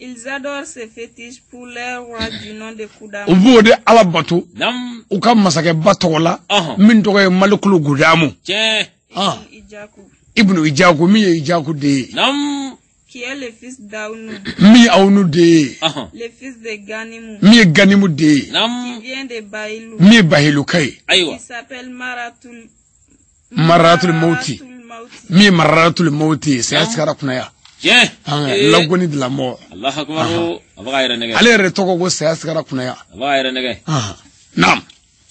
Speaker 3: Ils adorent ce fétiche pour leur roi du nom de
Speaker 1: U
Speaker 3: Koudam.
Speaker 1: b'o de ala bato.
Speaker 2: Nam.
Speaker 1: U ka masakɛba tɔgɔ la.
Speaker 2: Ɔhɔn.
Speaker 1: Min tɔgɔ ye Malikulu Gudamu.
Speaker 2: Tiɲɛ.
Speaker 1: Ah.
Speaker 3: Ibn Idjakou,
Speaker 1: Ibnu Ijaku, min ye Ijaku den ye.
Speaker 2: Nam.
Speaker 3: qui est le fils d'Aounou,
Speaker 1: Min ye Awunu den ye.
Speaker 2: Ɔhɔn.
Speaker 3: le fils de Ganimou,
Speaker 1: Min ye Ganimu den ye.
Speaker 3: qui
Speaker 2: Nam.
Speaker 3: vient de Baïlou,
Speaker 1: Min ye Bahiluka ye.
Speaker 2: Ayiwa.
Speaker 3: qui s'appelle Maratul
Speaker 1: Maratul Mauti.
Speaker 3: Maratul Mauti.
Speaker 1: Min ye Mararatul Mauti ye, saya sigara kunnaya.
Speaker 2: Tiɲɛ.
Speaker 1: An
Speaker 2: Ee.
Speaker 1: lagoni de la mort.
Speaker 2: Allahu akbar. A bɛ k'a yɛrɛ nɛgɛ.
Speaker 1: Ale yɛrɛ tɔgɔ ko saya sigara kunnaya.
Speaker 2: A bɛ k'a yɛrɛ nɛgɛ.
Speaker 1: Ah. Naam.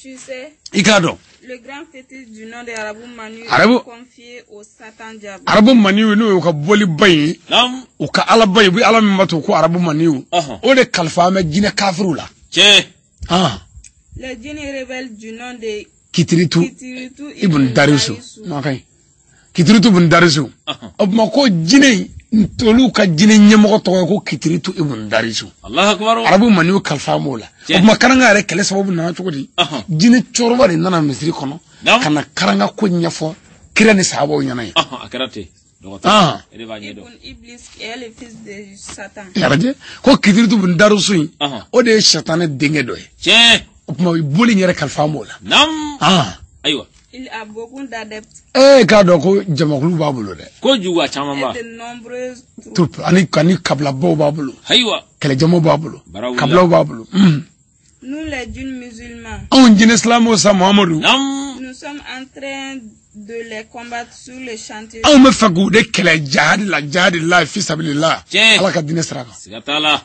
Speaker 3: Tu sais,
Speaker 1: I k'a dɔn.
Speaker 3: le grand fétiche du nom de Arabou Manu
Speaker 1: Arabou-
Speaker 3: est confié au Satan diable.
Speaker 1: Arabu Maniw, n'o y'u ka boliba ye.
Speaker 2: Nam.
Speaker 1: U ka alaba ye, u bɛ ala min bato ko Arabu Maniw.
Speaker 2: Ɔhɔn.
Speaker 1: O de kalifa an bɛ jinɛ kafiriw la.
Speaker 2: Tiɲɛ.
Speaker 1: Ah.
Speaker 3: Les djinns rebelles du nom de
Speaker 1: Kitiritu
Speaker 3: Kitiritu
Speaker 1: Ibn Darisu. N'a ka ɲi. Kitiritu Ibn Darisu.
Speaker 2: Ɔhɔn.
Speaker 1: O tuma ko jinɛ in, olu ka jinɛ ɲɛmɔgɔ tɔgɔ ye ko Kitiritu Ibn Darisu.
Speaker 2: Allahu akbar.
Speaker 1: Arabu Maniw kalifa an b'o la.
Speaker 2: Tiɲɛ.
Speaker 1: O tuma karanga yɛrɛ kɛlɛ sababu nana cogo di?
Speaker 2: Ɔhɔn.
Speaker 1: Jinɛ cɛkɔrɔba de nana misiri kɔnɔ.
Speaker 2: Naam.
Speaker 1: Ka na karanga ko ɲɛfɔ kira ni sahabaw ɲɛna ye.
Speaker 2: Ɔhɔn, a kɛra ten. Dɔgɔtɔrɔ.
Speaker 1: Ah.
Speaker 2: E de b'a ɲɛdɔn.
Speaker 3: Ibn Iblis, qui est le fils de Satan.
Speaker 1: Yarajɛ ko Kitiritu Ibn Darisu in,
Speaker 2: Ɔhɔn.
Speaker 1: o de ye satanɛ denkɛ dɔ ye.
Speaker 2: Tiɲɛ.
Speaker 1: O tuma boli in yɛrɛ kalifa an b'o la.
Speaker 2: Nam.
Speaker 1: Ah.
Speaker 2: Ayiwa.
Speaker 3: Il a beaucoup d'adeptes
Speaker 1: E k'a dɔn ko jamakulu b'a bolo dɛ.
Speaker 2: Kojugu a caman b'a.
Speaker 3: Et de nombreuses troupes.
Speaker 1: Troupe ani kabilabaw b'a bolo.
Speaker 2: Ayiwa.
Speaker 1: Kɛlɛjamaw b'a bolo.
Speaker 2: Bara wulila.
Speaker 1: Kabilaw b'a bolo.
Speaker 3: Nous, les djinns musulmans,
Speaker 1: Anw jinɛ silamɛw sa, Muhamadu.
Speaker 2: Nam.
Speaker 3: nous sommes en train de les combattre sur le chantier.
Speaker 1: Anw bɛ fɛ k'u de kɛlɛ jahadi la, jahadi la fi sabilillah.
Speaker 2: Tiɲɛ.
Speaker 1: Ala ka diinɛ sira kan.
Speaker 2: Siga t'a la.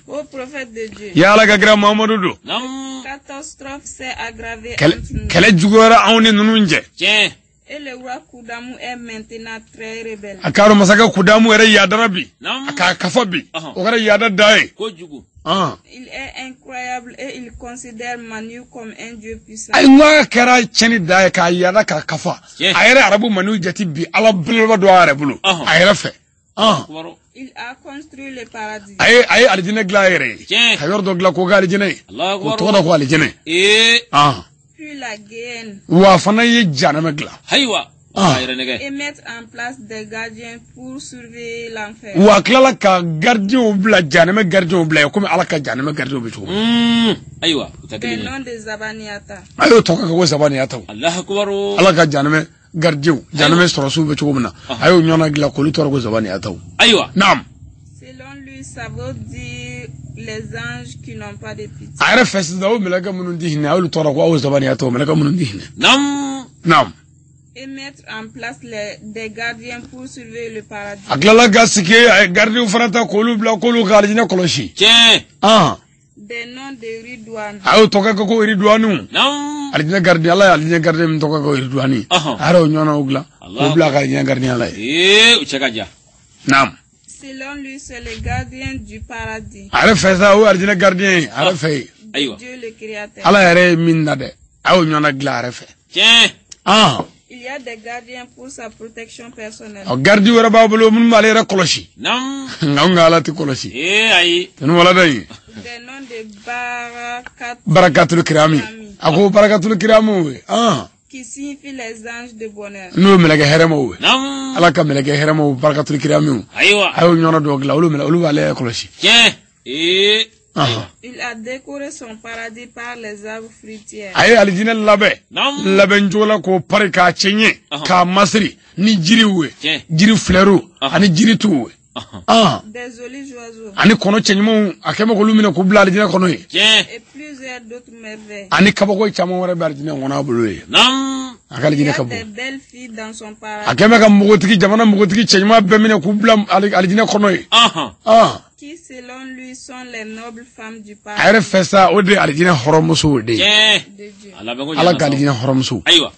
Speaker 3: Ô prophète de Dieu,
Speaker 1: Ya Ala ka kira Muhamadu don.
Speaker 2: Nam.
Speaker 3: catastrophe s'est aggravée
Speaker 1: Kɛlɛ
Speaker 3: entre nous.
Speaker 1: kɛlɛ juguyara anw ni ninnu cɛ.
Speaker 2: Tiɲɛ.
Speaker 3: Et le roi Koudamou est maintenant très rebelle.
Speaker 1: A k'a dɔn masakɛ Kudamu yɛrɛ yaadara bi.
Speaker 2: Nam.
Speaker 1: A k'a kafa bi.
Speaker 2: Ɔhɔn.
Speaker 1: O kɛra yaada da ye.
Speaker 2: Kojugu.
Speaker 1: Ah.
Speaker 3: Il est incroyable et il considère Manu comme un dieu puissant.
Speaker 1: Ayi, n k'a kɛra tiɲɛni da ye k'a yaada k'a kafa.
Speaker 2: Tiɲɛ.
Speaker 1: A yɛrɛ Arabu Maniw jate bi ala belebeleba dɔ a yɛrɛ bolo.
Speaker 2: Ɔhɔn.
Speaker 1: A yɛrɛ fɛ. Ah.
Speaker 2: Akbar.
Speaker 3: Il a construit le paradis.
Speaker 1: A ye alijinɛ dilan a yɛrɛ ye.
Speaker 2: Tiɲɛ.
Speaker 1: Ka yɔrɔ dɔ dilan k'o kɛ alijinɛ ye.
Speaker 2: Allahu
Speaker 1: K'o
Speaker 2: akbar.
Speaker 1: tɔgɔ da ko alijinɛ.
Speaker 2: Ee.
Speaker 1: Ah.
Speaker 3: Puis la géhenne
Speaker 1: Wa a fana ye janɛmɛ dilan.
Speaker 2: Ayiwa. A
Speaker 1: Ah.
Speaker 2: b'a yɛrɛ nɛgɛ.
Speaker 3: et mettre en place des gardiens pour surveiller l'enfer.
Speaker 1: Wa a tilala ka garidiɲɛw bila, janɛmɛ garidiɲɛw bila yen komi Ala ka janɛmɛ garidiɲɛw bɛ cogo min.
Speaker 2: Ayiwa. U tɛ
Speaker 3: Des
Speaker 2: kelen ye.
Speaker 3: noms de Zabaniata.
Speaker 1: A y'o tɔgɔ kɛ ko Zabaniyataw.
Speaker 2: Allahu akbar.
Speaker 1: Ala ka janɛmɛ garidiɲɛw, janɛmɛ sɔrɔsiw bɛ cogo min na. A y'o ɲɔgɔnna dilan k'olu tɔgɔ ko Zabaniyataw.
Speaker 2: Ayiwa.
Speaker 1: Naam.
Speaker 3: Selon lui, ça veut dire les anges qui n'ont pas de pitié.
Speaker 1: A yɛrɛ fɛ sisan, o mɛlɛkɛ minnu ti hinɛ, a y'olu tɔgɔ ko aw Zabaniyataw, mɛlɛkɛ minnu ti hinɛ.
Speaker 2: Nam.
Speaker 1: Naam.
Speaker 3: Et mettre en place des gardiens pour surveiller le paradis.
Speaker 1: A tilala ka sigi, a ye garidiɲɛw fana ta k'olu bila k'olu ka alijinɛ kɔlɔsi.
Speaker 2: Tiɲɛ.
Speaker 1: Ah.
Speaker 3: Des noms de Ridwan.
Speaker 1: A y'o tɔgɔ kɛ ko Iriduwaniw.
Speaker 2: Nam.
Speaker 1: Alijinɛ gardien, Ala ye alijinɛ gardien min tɔgɔ kɛ ko Iriduwani.
Speaker 2: Ɔhɔn.
Speaker 1: A yɛrɛ y'o ɲɔgɔnnaw dilan
Speaker 2: Allah.
Speaker 1: k'o bila a ka alijinɛ gardien la ye.
Speaker 2: Ee, u cɛ ka jan.
Speaker 1: Naam.
Speaker 3: Selon lui, c'est le gardien du paradis.
Speaker 1: A yɛrɛ fɛ sa, o ye alijinɛ gardien ye a yɛrɛ fɛ yen.
Speaker 2: Ayiwa.
Speaker 3: Dieu le Créateur.
Speaker 1: Ala yɛrɛ ye min na dɛ, a y'o ɲɔgɔnna dilan a yɛrɛ fɛ.
Speaker 2: Tiɲɛ.
Speaker 1: Ah.
Speaker 3: Il y a des gardiens pour sa protection personnelle.
Speaker 1: Ɔ, gardi wɛrɛ b'a bolo minnu b'ale yɛrɛ kɔlɔsi.
Speaker 2: Nam.
Speaker 1: Nka anw ka Ala tɛ kɔlɔsi.
Speaker 2: Ee, ayi.
Speaker 1: Tunu wala da in.
Speaker 3: Des noms de Barakat
Speaker 1: Barakatul kirami. A ko barakatul kiramu ye. Ah.
Speaker 3: Qui signifie les anges de bonheur.
Speaker 1: N'o ye mɛlɛkɛ hɛrɛmaw ye.
Speaker 2: Nam.
Speaker 1: Ala ka mɛlɛkɛ hɛrɛmaw barakatul kiramiw.
Speaker 2: Ayiwa.
Speaker 1: A y'o ɲɔgɔnna dɔw dilan, olu mɛlɛ olu b'ale yɛrɛ kɔlɔsi.
Speaker 2: Tiɲɛ. Ee.
Speaker 3: Il a décoré son paradis par les arbres fruitiers.
Speaker 1: A ye alijinɛ labɛn labɛn cogo la k'o pari k'a cɛɲɛ k'a masiri ni jiriw ye, jiri filɛriw ani jirituw ye.
Speaker 3: Des jolis oiseaux.
Speaker 1: Ani kɔnɔ cɛɲumanw a kɛ bɛ k'olu minɛ k'u bila alijinɛ kɔnɔ ye.
Speaker 3: Et plusieurs d'autres merveilles.
Speaker 1: Ani kabako caman wɛrɛ bɛ alijinɛ kɔnɔ a bolo ye. A ka alijinɛ ka bon.
Speaker 3: Il y a des belles filles dans son paradis.
Speaker 1: A kɛ bɛ ka npogotigi jamana npogotigi cɛɲuman bɛɛ minɛ k'u bila alijinɛ kɔnɔ ye.
Speaker 3: Qui selon lui sont les nobles femmes du
Speaker 1: A
Speaker 3: paradis.
Speaker 1: yɛrɛ fɛ sa o de ye alijinɛ hɔrɔnmusow de ye.
Speaker 3: De Dieu.
Speaker 1: Ala ka alijinɛ hɔrɔnmusow.
Speaker 2: Ayiwa.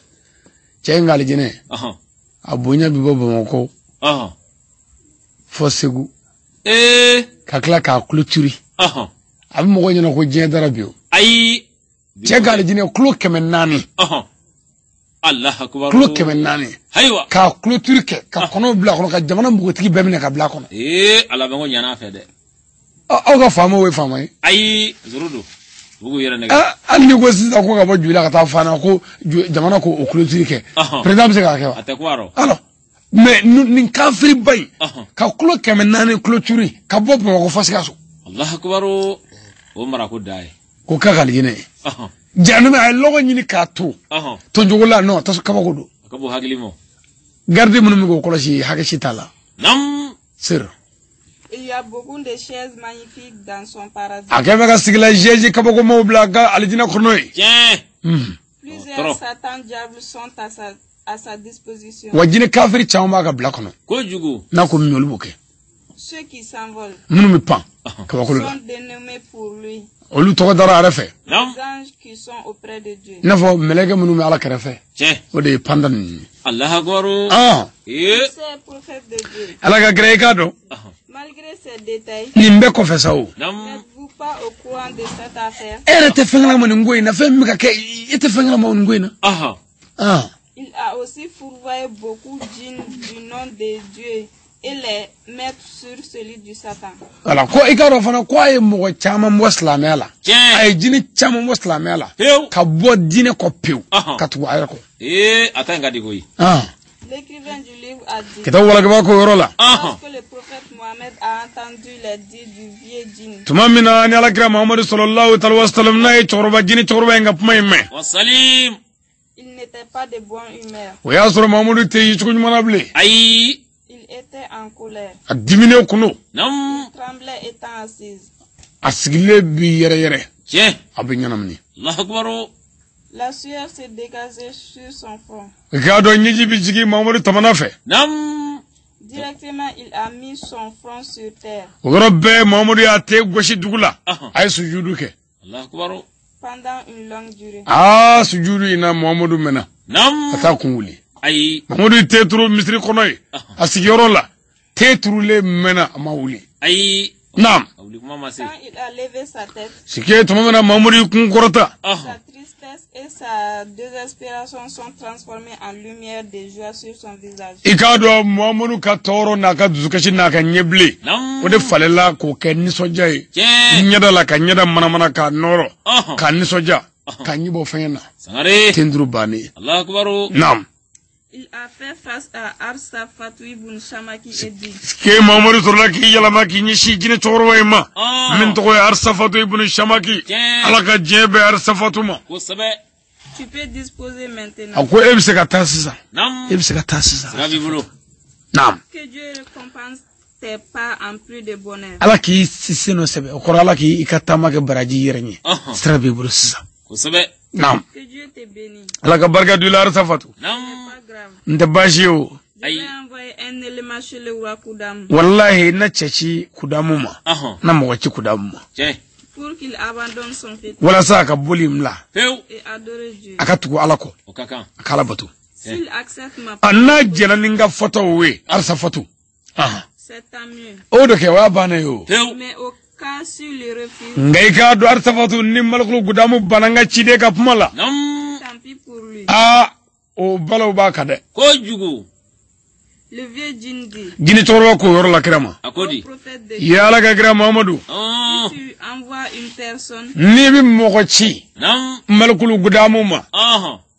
Speaker 1: Cɛ in ka alijinɛ. A bonya bɛ bɔ Bamakɔ. Fɔ Segu. Ka tila k'a clôturer. A bɛ mɔgɔw ɲɛna ko diɲɛ dara bi o.
Speaker 2: Ayi.
Speaker 1: Cɛ ka alijinɛ kulo 400.
Speaker 2: Alahu akibaru.
Speaker 1: Kulo 400.
Speaker 2: Ayiwa.
Speaker 1: K'a clôture kɛ ka kɔnɔw bila a kɔnɔ ka jamana npogotigi bɛɛ minɛ ka bila a kɔnɔ.
Speaker 2: Ala bɛ ko ɲana fɛ dɛ.
Speaker 1: Aw ka faamaw ye faama ye.
Speaker 2: Ayi, zoro don. U b'u yɛrɛ nɛgɛ.
Speaker 1: Hali n'i ko sisan ko ka bɔ Jula ka taa Fana ko jamana k'o clôture kɛ. Président bɛ se k'a kɛ wa?
Speaker 2: A tɛ kun a rɔ.
Speaker 1: Alors mais nin kafiriba in ka kulo 400 clôture ka bɔ Bamakɔ fo Sikaso.
Speaker 2: Alahu akibaru. O marako da ye.
Speaker 1: Ko k'a ka alijinɛ ye. Jahanama a ye lɔgɔ ɲini k'a to. Tonjogo la non tasu kabako don.
Speaker 2: A ka bon hakili ma.
Speaker 1: Garde minnu bɛ k'o kɔlɔsi hakɛ si t'a la.
Speaker 2: Nam.
Speaker 1: Sir.
Speaker 3: Il y a beaucoup de chaises magnifiques dans son paradis.
Speaker 1: A kɛ bɛ ka sigila chaise kabakomaw bila a ka alijinɛ kɔnɔ ye.
Speaker 2: Tiɲɛ.
Speaker 3: Plusieurs satans diables sont à sa disposition.
Speaker 1: Wa jinɛ kafiri caman b'a ka bila kɔnɔ.
Speaker 2: Kojugu.
Speaker 1: N'a ko min olu b'o kɛ.
Speaker 3: Ceux qui s'envolent.
Speaker 1: Minnu bɛ pan kabakolo la.
Speaker 3: Sont dénommés pour lui.
Speaker 1: Olu tɔgɔ dara a yɛrɛ fɛ.
Speaker 3: Les anges qui sont auprès de Dieu.
Speaker 1: I n'a fɔ mɛlɛkɛ minnu bɛ Ala kɛrɛfɛ.
Speaker 2: Tiɲɛ.
Speaker 1: O de ye panda ninnu ye.
Speaker 2: Alahu akibaru.
Speaker 3: C'est prophète de Dieu.
Speaker 1: Ala ka kira i k'a dɔn.
Speaker 3: Malgré ces détails.
Speaker 1: Nin bɛɛ kɔfɛ sa o.
Speaker 3: N'êtes-vous pas au courant de cette affaire?
Speaker 1: E yɛrɛ tɛ fɛn kalama nin ko in na, fɛn min bɛ ka kɛ e tɛ fɛn kalama nin ko in na.
Speaker 3: Il a aussi fourvoyé beaucoup de djinns du nom de Dieu et les mettre sur celui du Satan.
Speaker 1: Voilà, ko i k'a dɔn fana ko a ye mɔgɔ caman bɔ silamɛya la. A ye jinɛ caman bɔ silamɛya la. Ka bɔ diinɛ kɔ pewu. Ka tugu a yɛrɛ kɔ.
Speaker 2: A ta in ka di koyi.
Speaker 3: L'écrivain du livre a dit.
Speaker 1: Kitabu walakaba ko yɔrɔ la.
Speaker 3: Lorsque le prophète Mohammed a entendu les dits du vieux djinn.
Speaker 1: Tuma min na ni Alakira Muhammadu sallallahu alaihi wa sallam n'a ye cɛkɔrɔba jinɛ cɛkɔrɔba in ka kuma in mɛn.
Speaker 2: Wasalim.
Speaker 3: Il n'était pas de bonne humeur.
Speaker 1: O y'a sɔrɔ Muhammadu tɛ ye cogo ɲuman na bilen.
Speaker 2: Ayi.
Speaker 3: Il était en colère.
Speaker 1: A diminen kun don.
Speaker 3: Il tremblait étant assise.
Speaker 1: A sigilen bi yɛrɛ yɛrɛ.
Speaker 2: Tiɲɛ.
Speaker 1: A bɛ ɲɛnamini.
Speaker 2: Allahu akibaru.
Speaker 3: La sueur se dégageait sur son front.
Speaker 1: I k'a dɔn ɲɛji bɛ jigin Muhammadu tamana fɛ.
Speaker 3: Directement, il a mis son front sur terre.
Speaker 1: O yɔrɔ bɛɛ Muhammadu y'a ten gosi dugu la. A ye sujudu kɛ.
Speaker 2: Allahu akibaru.
Speaker 3: Pendant une longue durée.
Speaker 1: Sujudu in na Muhammadu mɛnna. Ka taa kun wuli.
Speaker 2: Ayi.
Speaker 1: Muhammadu ye te turu misiri kɔnɔ ye. A sigiyɔrɔ la te turulen mɛnna a ma wuli.
Speaker 2: Ayi.
Speaker 1: Naam.
Speaker 3: Quand il a levé sa tête.
Speaker 1: Sike tuma min na Muhammadu y'i kun kɔrɔta.
Speaker 3: Sa tristesse et sa désespération sont transformées en lumière de joie sur son visage.
Speaker 1: I k'a dɔn Muhammadu ka tɔɔrɔ n'a ka dusukasi n'a ka ɲɛbilen. O de falenla k'o kɛ nisɔndiya ye. Ɲɛda la ka ɲɛda manamana k'a nɔrɔ. K'a nisɔndiya. K'a ɲɛ bɔ fɛn na.
Speaker 2: Sangare.
Speaker 1: Ten duuru bannen.
Speaker 2: Allahu akibaru.
Speaker 1: Naam.
Speaker 3: Il a fait face à Arsafatou ibn Shamaki et dit.
Speaker 1: Ke Muhammadu sɔrɔla k'i yɛlɛma k'i ɲɛsin jinɛ cɛkɔrɔba in ma. Min tɔgɔ ye Arsafatu ibn Shamaki. Ala ka diɲɛ bɛɛ Arsafatu ma.
Speaker 2: Kosɛbɛ.
Speaker 3: Tu peux disposer maintenant.
Speaker 1: A ko e bɛ se ka taa sisan. E bɛ se ka taa sisan.
Speaker 2: Sira b'i bolo.
Speaker 1: Naam.
Speaker 3: Que Dieu récompense tes pas en plus de bonheur.
Speaker 1: Ala k'i sen nɔ sɛbɛ. O kɔrɔ Ala k'i ka taama kɛ baraji i yɛrɛ ɲɛ. Sira b'i bolo sisan.
Speaker 2: Kosɛbɛ.
Speaker 1: Naam.
Speaker 3: Que Dieu te bénisse.
Speaker 1: Ala ka barika don i la Arsafatu. N tɛ baasi ye o.
Speaker 3: Je vais envoyer un élément chez le roi Koudam.
Speaker 1: Wallahi na cɛ ci Kudamu ma. Na mɔgɔ ci Kudamu ma.
Speaker 3: Pour qu'il abandonne son fétiche.
Speaker 1: Walasa a ka boli in bila.
Speaker 3: Et adorer Dieu.
Speaker 1: A ka tugu Ala kɔ.
Speaker 2: O ka kan.
Speaker 1: A ka Ala bato.
Speaker 3: S'il accepte ma.
Speaker 1: A n'a jɛnna ni n ka fɔtaw ye Arsafatu.
Speaker 3: C'est tant mieux.
Speaker 1: O de kɛ o y'a bannen ye o.
Speaker 3: Mais au cas s'il le refuse.
Speaker 1: Nka i k'a dɔn Arsafatu ni Malikulu Kudamu banna n ka ciden ka kuma la.
Speaker 3: Tant pis pour lui.
Speaker 1: O balaw b'a kan dɛ.
Speaker 2: Kojugu.
Speaker 3: Le vieux djinn dit.
Speaker 1: Jinɛ cɛkɔrɔba k'o yɔrɔ la kira ma.
Speaker 2: A ko di.
Speaker 1: Ya Ala ka kira Muhammadu.
Speaker 3: Si tu envoies une personne.
Speaker 1: N'i bɛ mɔgɔ ci. Malikulu Kudamu ma.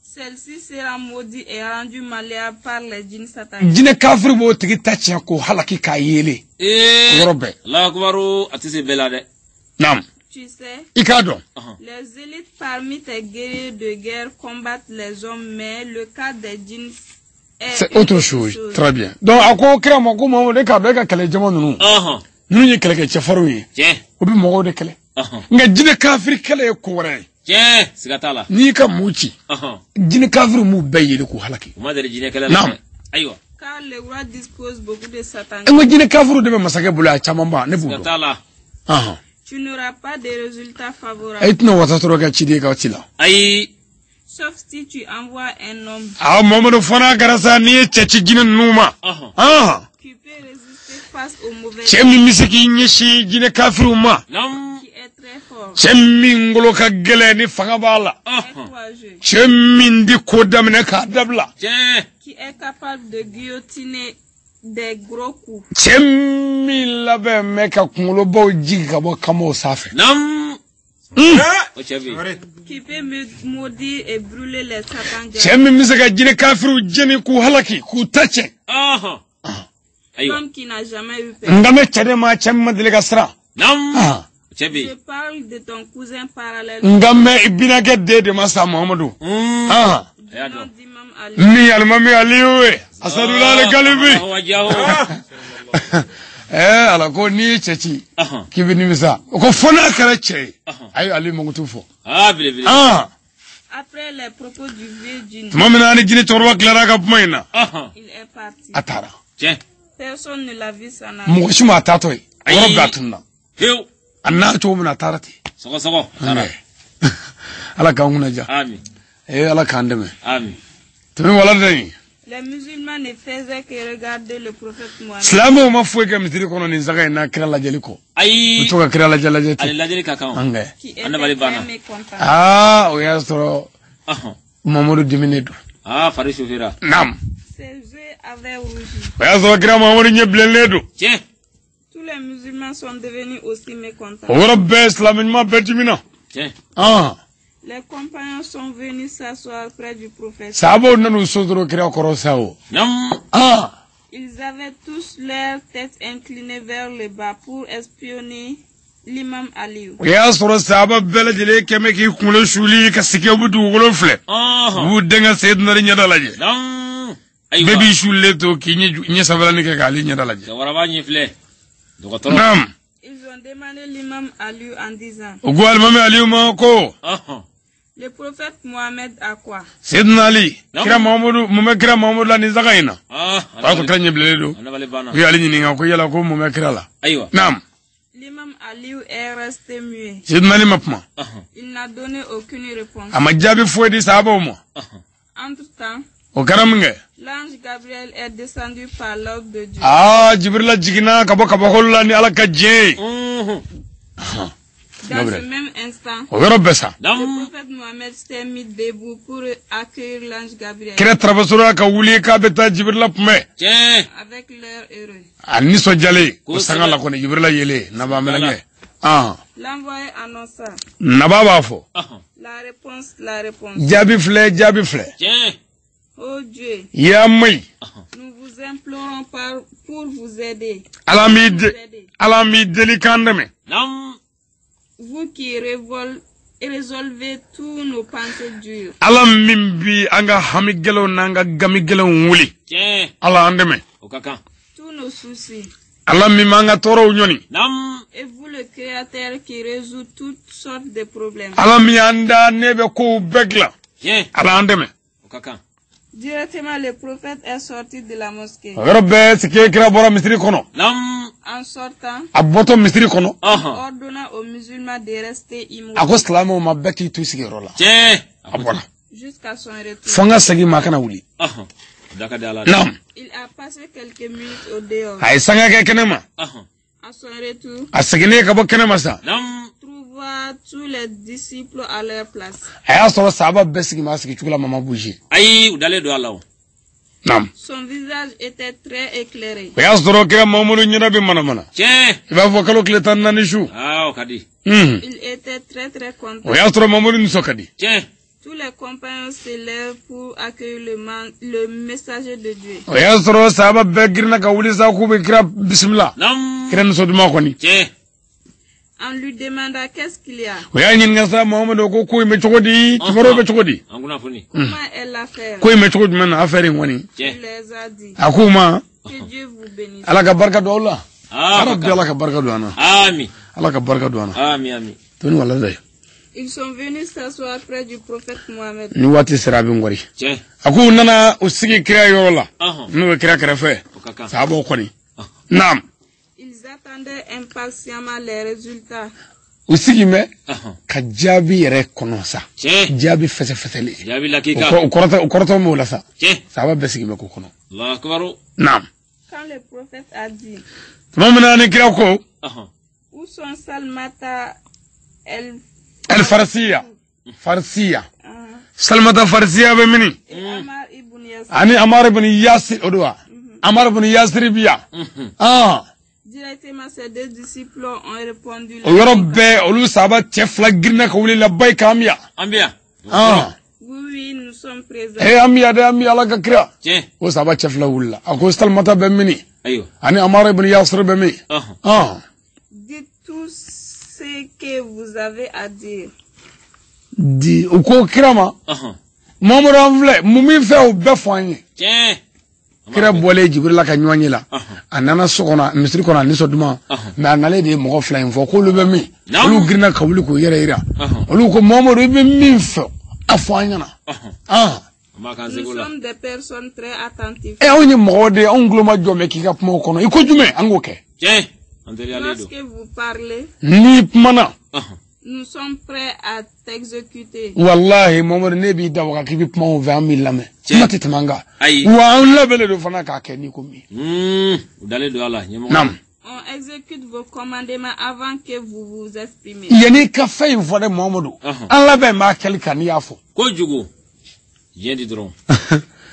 Speaker 3: Celle-ci sera maudite et rendue malléable par les djinns sataniques.
Speaker 1: Jinɛ kafiri b'o tigi ta tiɲɛ k'o halaki k'a yeelen. O yɔrɔ bɛɛ.
Speaker 2: Allahu akibaru a tɛ se bɛɛ la dɛ.
Speaker 1: Naam.
Speaker 3: Tu sais,
Speaker 1: i k'a dɔn.
Speaker 3: Les élites parmi tes guerriers de guerre combattent les hommes, mais le cas des djinns est
Speaker 1: c'est autre chose. Très bien. Donc a ko kira ma ko Mamadu e k'a dɔn e ka kɛlɛ jama ninnu. Ninnu ye kɛlɛkɛ cɛfarinw ye. U bɛ mɔgɔw de kɛlɛ. Nka jinɛ kafiri kɛlɛ ye ko wɛrɛ ye.
Speaker 2: Tiɲɛ, siga t'a la.
Speaker 1: N'i ka mun ci. Jinɛ kafiri m'u bɛɛ yeli k'u halaki.
Speaker 2: U ma deli jinɛ kɛlɛ la.
Speaker 1: Naam.
Speaker 2: Ayiwa.
Speaker 3: Car le roi dispose beaucoup de Satan.
Speaker 1: N ko jinɛ kafiriw de bɛ masakɛ bolo a caman ba ne b'u dɔn.
Speaker 2: Siga t'a la.
Speaker 3: Tu n'auras pas de résultats favorables.
Speaker 1: E tɛna wasa sɔrɔ ka ciden ka ci la.
Speaker 2: Ayi.
Speaker 3: Sauf si tu envoies un homme.
Speaker 1: Ah Mamadu fana kɛra sa n'i ye cɛ ci jinɛ ninnu ma.
Speaker 3: Qui peut résister face aux mauvais.
Speaker 1: Cɛ min bɛ se k'i ɲɛsin jinɛ kafiriw ma.
Speaker 2: Naam.
Speaker 3: Qui est très fort.
Speaker 1: Cɛ min ngolo ka gɛlɛn ni fanga b'a la. Cɛ min di ko daminɛ k'a dabila.
Speaker 2: Tiɲɛ.
Speaker 3: Qui est capable de guillotiner des gros coups.
Speaker 1: Cɛ min labɛn bɛ ka kunkolobaw jigin ka bɔ kamaw sanfɛ.
Speaker 2: Naam. O cɛ bɛ yen.
Speaker 3: Qui peut maudire et brûler les satans.
Speaker 1: Cɛ min bɛ se ka jinɛ kafiriw jeni k'u halaki k'u ta tiɲɛ.
Speaker 2: Ayiwa.
Speaker 3: Homme qui n'a jamais eu peur.
Speaker 1: N kan bɛ cɛ de ma cɛ min ma deli ka siran.
Speaker 2: Naam. Cɛ bɛ yen.
Speaker 3: Je parle de ton cousin parallèle.
Speaker 1: N kan bɛ i binakɛ den de ma sa Muhamadu. Min alimami Aliyu ye. Asadula ale galibi. Ala ko n'i ye cɛ ci k'i bɛ nimisa o ko fo n'a kɛra cɛ ye a ye Aliyu mankutu fɔ.
Speaker 2: Belebele.
Speaker 3: Après les propos du vieux djinn.
Speaker 1: Tuma min na ni jinɛ cɛkɔrɔba tilara a ka kuma in na.
Speaker 3: Il est parti.
Speaker 1: A taara.
Speaker 2: Tiɲɛ.
Speaker 3: Personne ne l'a vu s'en aller.
Speaker 1: Mɔgɔ si ma a taatɔ ye. Yɔrɔ bɛɛ a tununna.
Speaker 2: Pewu.
Speaker 1: A n'a cogo min na a taara ten.
Speaker 2: Sɔgɔsɔgɔ. A taara.
Speaker 1: Ala k'an kunna diya.
Speaker 2: Ami.
Speaker 1: Ala k'an dɛmɛ.
Speaker 2: Ami.
Speaker 1: Tɛmɛ wala dɛ nin.
Speaker 3: Les musulmans ne faisaient que regarder le prophète Mohammed.
Speaker 1: Silamɛw ma foyi kɛ misiri kɔnɔ nin saga in na kira lajɛli kɔ.
Speaker 2: Ayi.
Speaker 1: U to ka kira lajɛ lajɛ ten.
Speaker 2: Ale lajɛli ka kan.
Speaker 1: An kɛ.
Speaker 3: Qui était très mécontent.
Speaker 1: Aa o y'a sɔrɔ. Mamadu diminen don.
Speaker 2: Fari sufira.
Speaker 1: Naam.
Speaker 3: Ses yeux avaient rougi.
Speaker 1: O y'a sɔrɔ kira Mamadu ɲɛ bilennen don.
Speaker 2: Tiɲɛ.
Speaker 3: Tous les musulmans sont devenus aussi mécontents.
Speaker 1: O yɔrɔ bɛɛ silamɛ ɲuman bɛɛ dimina.
Speaker 2: Tiɲɛ.
Speaker 3: Les compagnons sont venus s'asseoir près du prophète.
Speaker 1: Sahabaw nan'u sotoro kira kɔrɔ sa o.
Speaker 2: Naam.
Speaker 3: Ils avaient tous leur tête inclinée vers le bas pour espionner l'imam Aliou.
Speaker 1: O y'a sɔrɔ sahaba bɛɛ lajɛlen kɛmɛ k'i kunkolo suli ka sigi u bɛ dugukolo filɛ. U b'u denkɛ Seyidina Ali ɲɛda lajɛ.
Speaker 2: Naam. Ayiwa.
Speaker 1: Bɛɛ b'i sulen to k'i ɲɛ sanfɛlanin kɛ k'ale ɲɛda lajɛ.
Speaker 2: Cɛkɔrɔba ɲɛ filɛ. Dɔgɔtɔrɔ.
Speaker 1: Naam.
Speaker 3: Ils ont demandé l'imam Aliou en disant.
Speaker 1: U ko alimami Aliou ma ko.
Speaker 3: Le prophète Mohammed a quoi?
Speaker 1: Seydina Ali, kira Muhammadu, mun bɛ kira Muhammadu la nin saga in na? O y'a sɔrɔ kira ɲɛ bilennen don. U y'ale ɲininka ko yala ko mun bɛ kira la?
Speaker 2: Ayiwa.
Speaker 1: Naam.
Speaker 3: L'imam Aliou est resté muet.
Speaker 1: Seydina Ali ma kuma.
Speaker 3: Il n'a donné aucune réponse.
Speaker 1: A ma jaabi foyi di sahabaw ma.
Speaker 3: Entre-temps,
Speaker 1: o kɛra min kɛ?
Speaker 3: L'ange Gabriel est descendu par l'ordre de Dieu.
Speaker 1: Jibrila jiginna ka bɔ kabakolo la ni Ala ka diɲɛ ye.
Speaker 3: Dans ce même instant,
Speaker 1: o yɔrɔ bɛɛ sa.
Speaker 3: Le prophète Mohammed s'est mis debout pour accueillir l'ange Gabriel.
Speaker 1: Kira tarabasora ka wuli k'a bɛ taa Jibrila kunbɛn.
Speaker 2: Tiɲɛ.
Speaker 3: Avec l'air heureux.
Speaker 1: A nisɔndiyalen o sanga la kɔni Jibrila yelen naba mɛlɛkɛ.
Speaker 3: L'envoyé annonça.
Speaker 1: Naba b'a fɔ.
Speaker 3: La réponse, la réponse.
Speaker 1: Jaabi filɛ, jaabi filɛ.
Speaker 2: Tiɲɛ.
Speaker 3: Oh Dieu.
Speaker 1: Ya mayi.
Speaker 3: Nous vous implorons pour vous aider.
Speaker 1: Ala m'i deli k'an dɛmɛ.
Speaker 2: Naam.
Speaker 3: Vous qui résolvez tous nos pensées dures.
Speaker 1: Ala min bi an ka hami gɛlɛnw n'an ka gami gɛlɛnw wuli.
Speaker 2: Tiɲɛ.
Speaker 1: Ala an dɛmɛ.
Speaker 2: O ka kan.
Speaker 3: Tous nos soucis.
Speaker 1: Ala min b'an ka tɔɔrɔw ɲɔni.
Speaker 2: Naam.
Speaker 3: Et vous le créateur qui résout toutes sortes de problèmes.
Speaker 1: Ala min y'an da ne bɛ kow bɛɛ dilan.
Speaker 2: Tiɲɛ.
Speaker 1: Ala an dɛmɛ.
Speaker 2: O ka kan.
Speaker 3: Directement, le prophète est sorti de la mosquée.
Speaker 1: O yɔrɔ bɛɛ sike kira bɔra misiri kɔnɔ.
Speaker 2: Naam.
Speaker 3: En sortant,
Speaker 1: a bɔtɔ misiri kɔnɔ.
Speaker 3: Ordonna aux musulmans de rester immobiles.
Speaker 1: A ko silamɛw ma bɛɛ k'i to sigiyɔrɔ la.
Speaker 2: Tiɲɛ.
Speaker 1: A bɔra.
Speaker 3: Jusqu'à son retour.
Speaker 1: Fo n ka segin ma a kana wuli. Naam.
Speaker 3: Il a passé quelques minutes au dehors.
Speaker 1: A ye sanga kɛ kɛnɛ ma.
Speaker 3: À son retour.
Speaker 1: A seginnen ka bɔ kɛnɛ ma sa.
Speaker 2: Naam.
Speaker 3: Trouva tous les disciples à leur place.
Speaker 1: A y'a sɔrɔ sahaba bɛɛ sigi ma sigi cogo la ma bouger.
Speaker 2: Ayi u dalen don a la o.
Speaker 1: Naam.
Speaker 3: Son visage était très éclairé.
Speaker 1: O y'a sɔrɔ kira Mamadu ɲɛda bɛ manamana.
Speaker 2: Tiɲɛ.
Speaker 1: I b'a fɔ kalo tile 14 su.
Speaker 2: O ka di.
Speaker 3: Il était très très content.
Speaker 1: O y'a sɔrɔ Mamadu nisɔn ka di.
Speaker 2: Tiɲɛ.
Speaker 3: Tous les compagnons se lèvent pour accueillir le messager de Dieu.
Speaker 1: O y'a sɔrɔ sahaba bɛɛ girinna ka wuli sa k'u bɛ kira bisimila.
Speaker 2: Naam.
Speaker 1: Kira nisɔn duman kɔni.
Speaker 2: Tiɲɛ.
Speaker 3: On lui demanda qu'est-ce qu'il y a.
Speaker 1: O y'a ɲininka sa Muhamadu ko ko in bɛ cogo di, kibaruyaw bɛ cogo di?
Speaker 2: An kunnafoni.
Speaker 3: Comment est l'affaire?
Speaker 1: Ko in bɛ cogo jumɛn na affaire in kɔni?
Speaker 3: Il les a dit.
Speaker 1: A k'u ma.
Speaker 3: Que Dieu vous bénisse.
Speaker 1: Ala ka barika don aw la. Rabbi Ala ka barika don an na.
Speaker 2: Amin.
Speaker 1: Ala ka barika don an
Speaker 2: na. Amin amin.
Speaker 1: Toni wala dai.
Speaker 3: Ils sont venus s'asseoir près du prophète Mohammed.
Speaker 1: Ni waati sera a bɛ n kɔri. A k'u nana u sigi kira yɔrɔ la. N'o ye kira kɛrɛfɛ. Sahabaw kɔni. Naam.
Speaker 3: Ils attendaient impatiemment les résultats.
Speaker 1: U sigi mɛ ka jaabi yɛrɛ kɔnɔ sa. Jaabi fɛsɛfɛsɛli.
Speaker 2: Jaabi lakika.
Speaker 1: U kɔrɔtɔ m'o la sa. Sahaba bɛɛ sigi bɛ k'o kɔnɔ.
Speaker 2: Allahu akbar.
Speaker 1: Naam.
Speaker 3: Quand le prophète a dit.
Speaker 1: Tuma min na ni kira ko.
Speaker 3: Où sont Salmata el
Speaker 1: El Farsiya. Farsiya. Salmata Farsiya bɛ mini. Ani Amar ibn Yasir o don wa? Amar ibn Yasir bi yan.
Speaker 3: Directement, ces deux disciples ont répondu.
Speaker 1: O yɔrɔ bɛɛ olu sahaba cɛ fila girinna ka wuli labbayi k'an bi yan.
Speaker 2: An bi yan.
Speaker 3: Oui, oui, nous sommes présents.
Speaker 1: Eh, an bi yan dɛ, an bi Ala ka kira. O sahaba cɛ fila wulila. A ko Salmata bɛ mini. Ani Amar ibn Yasir bɛ min.
Speaker 3: Dites tout ce que vous avez à dire.
Speaker 1: Di u ko kira ma. Muhamadu an filɛ mun min fɛ o bɛɛ fɔ an ye. Kira bɔlen Jibirila ka ɲɔgɔn ye la. A nana so kɔnɔ misiri kɔnɔ a nisɔn duman. Mais a nalen de ye mɔgɔ fila in fɔ k'olu bɛ min. Olu girinna ka wuli k'u yɛrɛ yira. Olu ko Muhamadu i bɛ min fɛ a fɔ an ɲɛna.
Speaker 3: Nous sommes des personnes très attentives.
Speaker 1: Anw ye mɔgɔw de ye anw tulo ma jɔ mɛ k'i ka kumaw kɔnɔ i ko jumɛn an k'o kɛ.
Speaker 3: Lorsque vous parlez,
Speaker 1: n'i kumana.
Speaker 3: Nous sommes prêts à t'exécuter.
Speaker 1: Wallahi Muhamadu ne b'i da waga k'i bɛ kuma o fɛ an b'i lamɛn. Kuma tɛ tɛmɛ an kan. Wa an labɛnnen don fana k'a kɛ n'i ko min.
Speaker 2: U dalen don a la ɲɛmɔgɔ.
Speaker 1: Naam.
Speaker 3: On exécute vos commandements avant que vous vous exprimez.
Speaker 1: Yanni ka fɛn in fɔ dɛ Muhamadu. An labɛn b'a kɛli kan n'i y'a fɔ.
Speaker 2: Kojugu. Diɲɛ di dɔrɔn.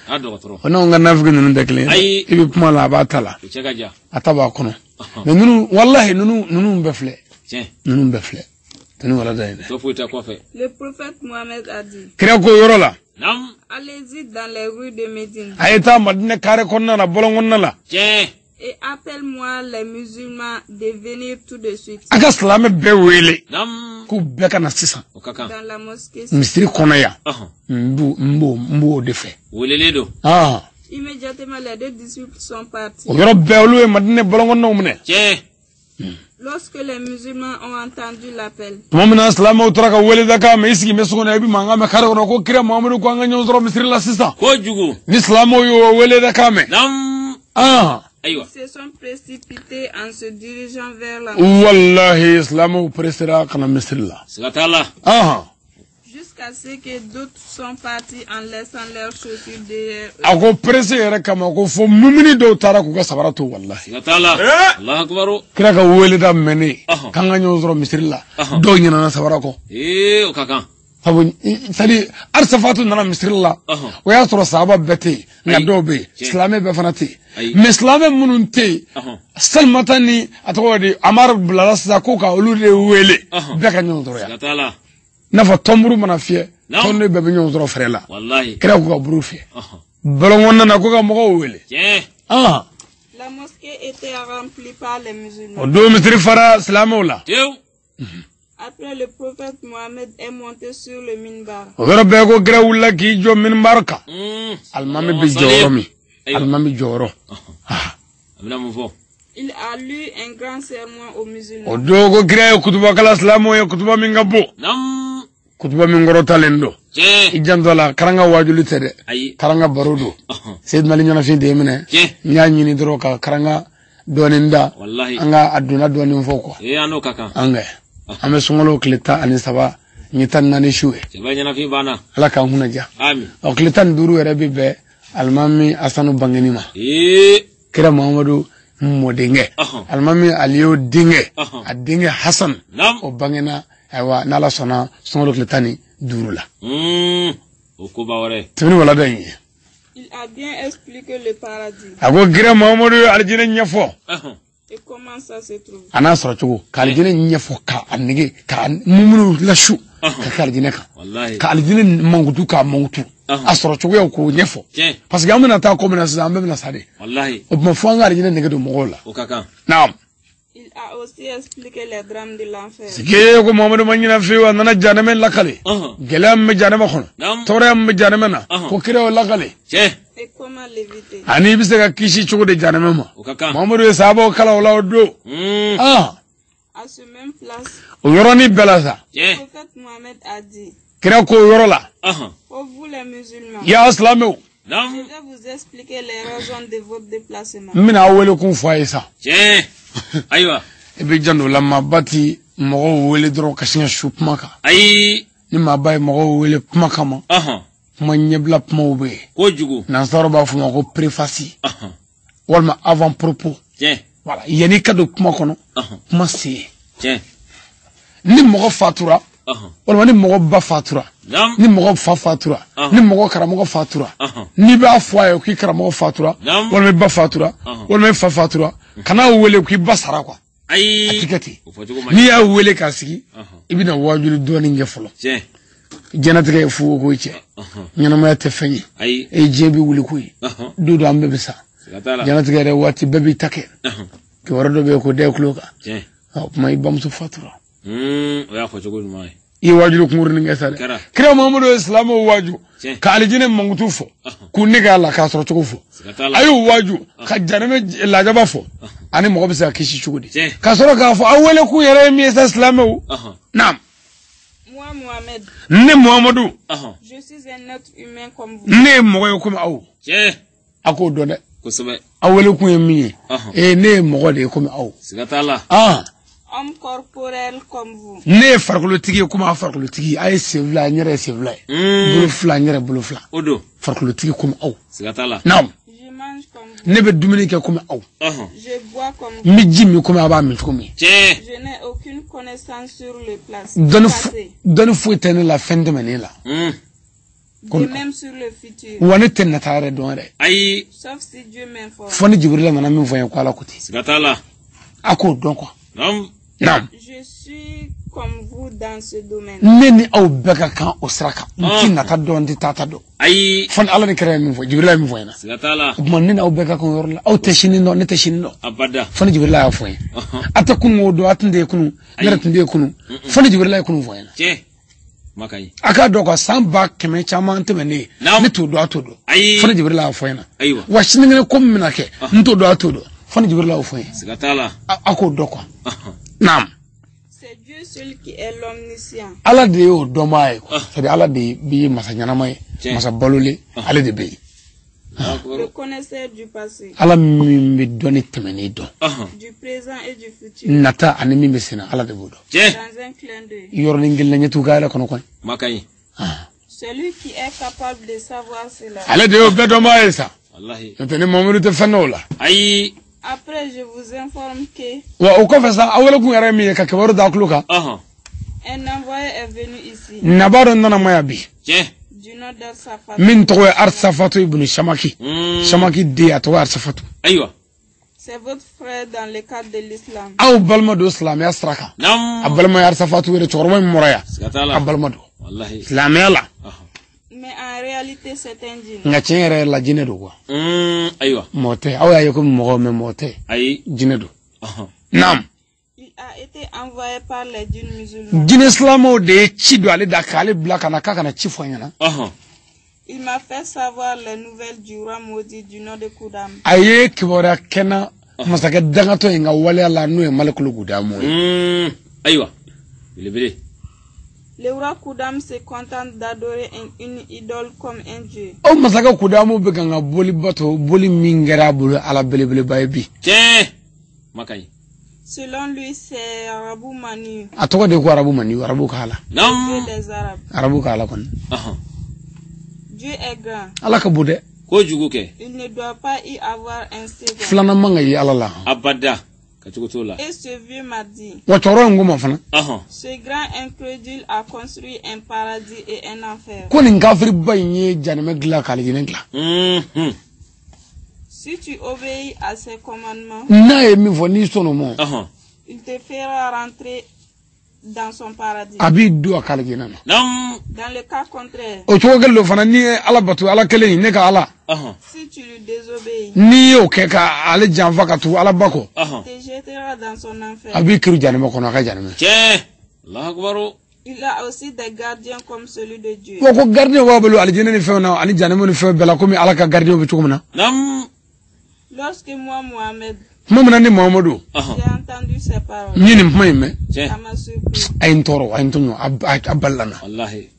Speaker 2: A dɔgɔtɔrɔ.
Speaker 1: O n'anw ka nafigi ninnu tɛ kelen ye.
Speaker 2: Ayi.
Speaker 1: I bɛ kuma la a b'a ta la.
Speaker 2: O cɛ ka jan.
Speaker 1: A ta b'a kɔnɔ. Mais ninnu wallahi ninnu bɛɛ filɛ. Ninnu bɛɛ filɛ.
Speaker 3: Le prophète Mohammed a dit.
Speaker 1: Kira ko yɔrɔ la.
Speaker 3: Allez-y dans les rues de Médine.
Speaker 1: A ye taa Madinɛ carré kɔnɔna la bɔlɔn kɔnɔna la.
Speaker 3: Et appelle-moi les musulmans de venir tout de suite.
Speaker 1: A ka silamɛ bɛɛ wele. K'u bɛɛ ka na sisan.
Speaker 3: Dans la mosquée.
Speaker 1: Misiri kɔnɔ yan. N b'o de fɛ.
Speaker 2: Welelen don.
Speaker 3: Immédiatement les deux disciples sont partis.
Speaker 1: O yɔrɔ bɛɛ olu ye Madinɛ bɔlɔn kɔnɔnaw minɛ.
Speaker 3: Lorsque les musulmans ont entendu l'appel.
Speaker 1: Tuma min na silamɛw tora ka wele da k'a ma i sigi bɛ so kɔnɔ i bɛ mankan mɛn kare kɔnɔ ko kira Muhamadu ko an ka ɲɔgɔn sɔrɔ misiri la sisan.
Speaker 2: Kojugu.
Speaker 1: Ni silamɛw y'o wele da k'a mɛn.
Speaker 2: Ayiwa.
Speaker 3: Ils se sont précipités en se dirigeant vers la.
Speaker 1: Wallahi silamɛw pressera ka na misiri la.
Speaker 2: Siga t'a la.
Speaker 3: Jusqu'à ce que d'autres sont partis en laissant leurs chaussures derrière eux.
Speaker 1: A ko pressé yɛrɛ kama ko fo mumini dɔw taara k'u ka sabara to wallahi.
Speaker 2: Siga t'a la. Allahu akbar.
Speaker 1: Kira ka wele da mɛnnen k'an ka ɲɔgɔn sɔrɔ misiri la dɔw ɲinɛna sabara kɔ.
Speaker 2: O ka kan.
Speaker 1: Sabu c'est-à-dire Arsafatu nana misiri la o y'a sɔrɔ sahaba bɛɛ tɛ yen nka dɔw bɛ yen silamɛ bɛɛ fana tɛ yen mais silamɛ minnu tɛ yen Salimata ni a tɔgɔ di Amar bilala sisan ko ka olu de wele bɛɛ ka ɲɔgɔn sɔrɔ yan.
Speaker 2: Siga t'a la.
Speaker 1: N'a fɔ tɔnburu mana fiyɛ tɔnden bɛɛ bɛ ɲɔgɔn sɔrɔ fɛrɛ la. Kira k'u ka buru fiyɛ. Bɔlɔn kɔnɔna na ko ka mɔgɔw wele.
Speaker 3: La mosquée était remplie par les musulmans.
Speaker 1: O don misiri fara silamɛw la.
Speaker 3: Après, le prophète Mohammed est monté sur le minbar.
Speaker 1: O yɔrɔ bɛɛ ko kira wulila k'i jɔ minbar kan. Alimami bɛ jɔyɔrɔ min. Alimami jɔyɔrɔ.
Speaker 2: A bɛna mun fɔ?
Speaker 3: Il a lu un grand sermon aux musulmans.
Speaker 1: O don ko kira ye kutuba kala silamɛw ye kutuba min ka bon. Kutuba min kɔrɔtalen don. I janto a la karanga wajuli tɛ dɛ. Karanga baro don. Seydina Ali ɲɛnafin de ye minɛ. N y'a ɲini dɔrɔn ka karanga dɔɔnin da. An ka a donna dɔɔnin fɔ quoi.
Speaker 2: An n'o ka kan.
Speaker 1: An kɛ. An bɛ sunkalo tile 13 ni 14 su ye.
Speaker 2: Cɛba ɲɛnafin banna.
Speaker 1: Ala k'an kunna diya. Ɔ tile 15 yɛrɛ bɛ bɛn alimami Asanu bangeni ma. Kira Muhamadu mɔdenkɛ. Alimami Aliyu denkɛ. A denkɛ Hasan. O bangena ayiwa n'Ala sɔnna sunkalo tile 15 la.
Speaker 2: O koba wɛrɛ.
Speaker 1: Tɛmɛni wala da in ye.
Speaker 3: Il a bien expliqué le paradis.
Speaker 1: A ko kira Muhamadu ye alijinɛ ɲɛfɔ.
Speaker 3: Et comment ça se trouve?
Speaker 1: A n'a sɔrɔ cogo ka alijinɛ ɲɛfɔ k'a nege k'a mumunu lasu ka kɛ alijinɛ kan. Ka alijinɛ mankutu k'a mankutu. A sɔrɔ cogoyaw k'o ɲɛfɔ. Parce que an bɛna taa ko min na sisan an bɛɛ bɛna sa de. O tuma fo an ka alijinɛ nege don mɔgɔw la.
Speaker 2: O ka kan.
Speaker 1: Naam.
Speaker 3: Il a aussi expliqué les drames de l'enfer.
Speaker 1: Sike ko Muhammadu ma ɲinɛ fiyewu, a nana janɛmɛ lakale. Gɛlɛya min bɛ janɛmɛ kɔnɔ, tɔɔrɔya min bɛ janɛmɛ na, ko kira y'o lakale.
Speaker 3: Et comment l'éviter.
Speaker 1: Ani i bɛ se ka kisi cogo di janɛmɛ ma. Muhammadu ye sahabaw kalan o la o don.
Speaker 3: À ce même place,
Speaker 1: O yɔrɔnin bɛɛ la sa.
Speaker 3: le prophète Mohammed a dit:
Speaker 1: Kira ko o yɔrɔ la.
Speaker 3: Oh vous les musulmans,
Speaker 1: Ya silamɛw.
Speaker 3: je vais vous expliquer les raisons de votre déplacement.
Speaker 1: N bɛna aw wele kun fɔ a ye sa.
Speaker 2: Ayiwa.
Speaker 1: I bɛ janto o la, maaba ti mɔgɔw wele dɔrɔn ka sin ka su kuma kan.
Speaker 2: Ayi.
Speaker 1: Ni maaba ye mɔgɔw wele kuma kama. Kuma ɲɛbila kumaw bɛ yen.
Speaker 2: Kojugu.
Speaker 1: Nansaraw b'a fɔ o ma ko préface. Walima avant propos. Voilà, yanni i ka don kuma kɔnɔ. Kuma sen ye. Ni mɔgɔ fatura. Walima ni mɔgɔ ba fatura. Ni mɔgɔ fa fatura. Ni mɔgɔ karamɔgɔ fatura. N'i b'a fɔ a ye k'i karamɔgɔ fatura. Walima i ba fatura. Walima i fa fatura. Kan'a wele k'i ba sara quoi.
Speaker 2: Ayi.
Speaker 1: A ti kɛ ten. N'i y'a wele k'a sigi, i bɛna waajuli dɔɔnin kɛ fɔlɔ. Diɲɛlatigɛ ye fu ko ye cɛ. Ɲɛnamaya tɛ fɛn ye. E diɲɛ bɛ wuli ko ye. Don dɔ an bɛɛ bɛ sa. Diɲɛlatigɛ yɛrɛ waati bɛɛ b'i ta kɛ. Kibaru dɔ bɛ yen k'o da i tulo kan. O tuma i bamuso fatura.
Speaker 2: O y'a fɔ cogo ɲuman ye.
Speaker 1: I ye waajuli kunkurunin kɛ sa dɛ. Kira Muhammadu ye silamɛw waaju ka alijinɛ mankutu fɔ k'u nege a la k'a sɔrɔ cogo fɔ. A y'u waaju ka janɛmɛ lajaba fɔ ani mɔgɔ bɛ se ka kisi cogo di. Ka sɔrɔ k'a fɔ aw wele k'u yɛrɛ ye min ye sa silamɛw. Naam.
Speaker 3: Moi Mohamed.
Speaker 1: Ne Muhammadu.
Speaker 3: Je suis un être humain comme vous.
Speaker 1: Ne ye mɔgɔ ye komi aw. A k'o dɔn dɛ. Aw wele kun ye min ye. Ee ne ye mɔgɔ de ye komi aw.
Speaker 2: Siga t'a la.
Speaker 3: Homme corporel comme vous.
Speaker 1: Ne ye farikolotigi ye komi aw farikolotigi. A ye sen fila, n yɛrɛ ye sen fila ye. Bolo fila, n yɛrɛ bolo fila.
Speaker 2: O don.
Speaker 1: Farikolotigi komi aw.
Speaker 2: Siga t'a la.
Speaker 1: Naam.
Speaker 3: Je mange comme vous.
Speaker 1: Ne bɛ dumuni kɛ komi aw.
Speaker 3: Je bois comme vous.
Speaker 1: N bɛ ji min komi aw b'a min cogo min.
Speaker 3: Je n'ai aucune connaissance sur le place.
Speaker 1: Dɔnni foyi tɛ ne la fɛn tɛmɛnen la.
Speaker 3: Et même sur le futur.
Speaker 1: Wa ne tɛ nata yɛrɛ dɔn yɛrɛ.
Speaker 2: Ayi.
Speaker 3: Sauf si Dieu m'informe.
Speaker 1: Fo ni Jibirila nana min fɔ n ye ko Ala ko ten.
Speaker 2: Siga t'a la.
Speaker 1: A k'o dɔn quoi.
Speaker 2: Naam.
Speaker 1: Naam.
Speaker 3: Je suis comme vous dans ce domaine.
Speaker 1: Ne ni aw bɛɛ ka kan o sira kan. N ti nata dɔn, n ti taata dɔn.
Speaker 2: Ayi.
Speaker 1: Fo ni Ala ni kira ye min fɔ, Jibirila ye min fɔ n ɲɛna.
Speaker 2: Siga t'a la.
Speaker 1: O tuma ne ni aw bɛɛ ka kan o yɔrɔ la. Aw tɛ sini dɔn, ne tɛ sini dɔn.
Speaker 2: Abada.
Speaker 1: Fo ni Jibirila y'a fɔ n ye. A tɛ kunun o dɔn, a tun tɛ yen kunun, ne yɛrɛ tun tɛ yen kunun. Fo ni Jibirila ye kunun fɔ n ɲɛna.
Speaker 2: Tiɲɛ. Kuma ka ɲi.
Speaker 1: A k'a dɔn quoi, san 100 000 caman tɛmɛnen, ne t'o dɔn, a t'o dɔn.
Speaker 2: Ayi.
Speaker 1: Fo ni Jibirila y'a fɔ n ɲɛna.
Speaker 2: Ayiwa.
Speaker 1: Wa sinikɛnɛ ko min bɛna kɛ, n t'o dɔn, a t'o dɔn. Fo ni Jibirila y'o fɔ n ye.
Speaker 2: Siga t'a la.
Speaker 1: A k'o dɔn quoi. Naam.
Speaker 3: C'est Dieu seul qui est l'omniscient.
Speaker 1: Ala de y'o dɔnbaa ye quoi. C'est-à-dire Ala de bɛ masa ɲɛnama ye, masa balolen, ale de bɛ yen.
Speaker 3: Le connaisseur du passé.
Speaker 1: Ala min bɛ dɔnni tɛmɛnen dɔn.
Speaker 3: Du présent et du futur.
Speaker 1: Nata ani min bɛ senna, Ala de b'o dɔn.
Speaker 3: Dans un clin d'œil.
Speaker 1: Yɔrɔnin kelen na ɲɛtugu ka yɛlɛ kɔnɔ kɔni.
Speaker 2: Kuma ka ɲi.
Speaker 3: Celui qui est capable de savoir cela.
Speaker 1: Ale de y'o bɛɛ dɔnbaa ye sa.
Speaker 2: Walahi.
Speaker 1: N'o tɛ ni Mamadu tɛ fɛn dɔw la.
Speaker 2: Ayi.
Speaker 3: Après, je vous informe que.
Speaker 1: Wa o kɔfɛ sa, aw wele kun yɛrɛ ye min ye ka kibaru da tulo kan.
Speaker 3: Un envoyé est venu ici.
Speaker 1: Nabaa dɔ nana ma yan bi.
Speaker 3: Du nom d'Arsafatu.
Speaker 1: Min tɔgɔ ye Arsafatu ibn Shamaki. Shamaki den, a tɔgɔ ye Arsafatu.
Speaker 2: Ayiwa.
Speaker 3: C'est votre frère dans le cadre de l'islam.
Speaker 1: Aw balima don silamɛya sira kan.
Speaker 2: Naam.
Speaker 1: A balima ye Arsafatu yɛrɛ, cɛkɔrɔba min mɔra yan.
Speaker 2: Siga t'a la.
Speaker 1: A balima don.
Speaker 2: Walahi.
Speaker 1: Silamɛya la.
Speaker 3: Mais en réalité, c'est un djinn.
Speaker 1: Nka tiɲɛ yɛrɛ la, jinɛ don quoi.
Speaker 2: Ayiwa.
Speaker 1: Mɔgɔ tɛ, aw y'a ye komi mɔgɔ, mais mɔgɔ tɛ.
Speaker 2: Ayi.
Speaker 1: Jinɛ don. Naam.
Speaker 3: Il a été envoyé par les djinns musulmans.
Speaker 1: Jinɛ silamɛw de ye ci don ale da k'ale bila ka na k'a kana ci fɔ an ɲɛna.
Speaker 3: Il m'a fait savoir les nouvelles du roi maudit du nom de Koudam.
Speaker 1: A ye kibaruya kɛnɛ masakɛ dangatɔ in ka waleya la, n'o ye Malikulu Kudamu ye.
Speaker 2: Ayiwa. Belebele.
Speaker 3: Le roi Koudam se contente d'adorer une idole comme un dieu.
Speaker 1: Aw masakɛ Kudamu bɛ kan ka boli bato, boli min kɛra a bolo Ala belebeleba ye bi.
Speaker 2: Tiɲɛ. Kuma ka ɲi.
Speaker 3: Selon lui, c'est Arabou Manu.
Speaker 1: A tɔgɔ de ko Arabu Manu, Arabu k'a la.
Speaker 2: Naam.
Speaker 3: Dieu des Arabes.
Speaker 1: Arabu k'a la kɔni.
Speaker 3: Dieu est grand.
Speaker 1: Ala ka bon dɛ.
Speaker 2: Kojugu kɛ.
Speaker 3: Il ne doit pas y avoir un second.
Speaker 1: Filanan man ka ye Ala la.
Speaker 2: Abada. Ka cogo t'o la.
Speaker 3: Et ce vieux m'a dit.
Speaker 1: Wa cɛkɔrɔba in ko ma fana.
Speaker 3: Ce grand incrédule a construit un paradis et un enfer.
Speaker 1: Ko nin kafiriba in ye janɛmɛ dilan k'alijinɛ dilan.
Speaker 3: Si tu obéis à ses commandements,
Speaker 1: n'a ye min fɔ n'i sɔnn'o ma,
Speaker 3: il te fera rentrer dans son paradis.
Speaker 1: A b'i don a ka alijinɛ na.
Speaker 3: Dans le cas contraire,
Speaker 1: o cogo kelen don fana, n'i ye Ala bato, Ala kelen, ne ka Ala,
Speaker 3: si tu lui désobéis,
Speaker 1: n'i y'o kɛ ka ale janfa ka tugu Ala ba kɔ,
Speaker 3: te jettera dans son enfer.
Speaker 1: A b'i kiru janimɛ kɔnɔ, a ka janimɛ.
Speaker 2: Tiɲɛ. Allahu akbar.
Speaker 3: Il a aussi des gardiens comme celui de Dieu.
Speaker 1: Wa ko gardien b'a bolo alijinɛ ni fɛnw na ani janimɛ ni fɛn bɛɛ la, komi Ala ka gardien bɛ cogo min na.
Speaker 3: Lorsque moi, Mohamed,
Speaker 1: tuma min na ni Muhamadu,
Speaker 3: j'ai entendu ces paroles,
Speaker 1: n ye nin kuma in mɛn,
Speaker 3: ça m'a surpris.
Speaker 1: A ye n tɔɔrɔ, a ye n tɔɲɔ, a balila n na.
Speaker 2: Wallahi.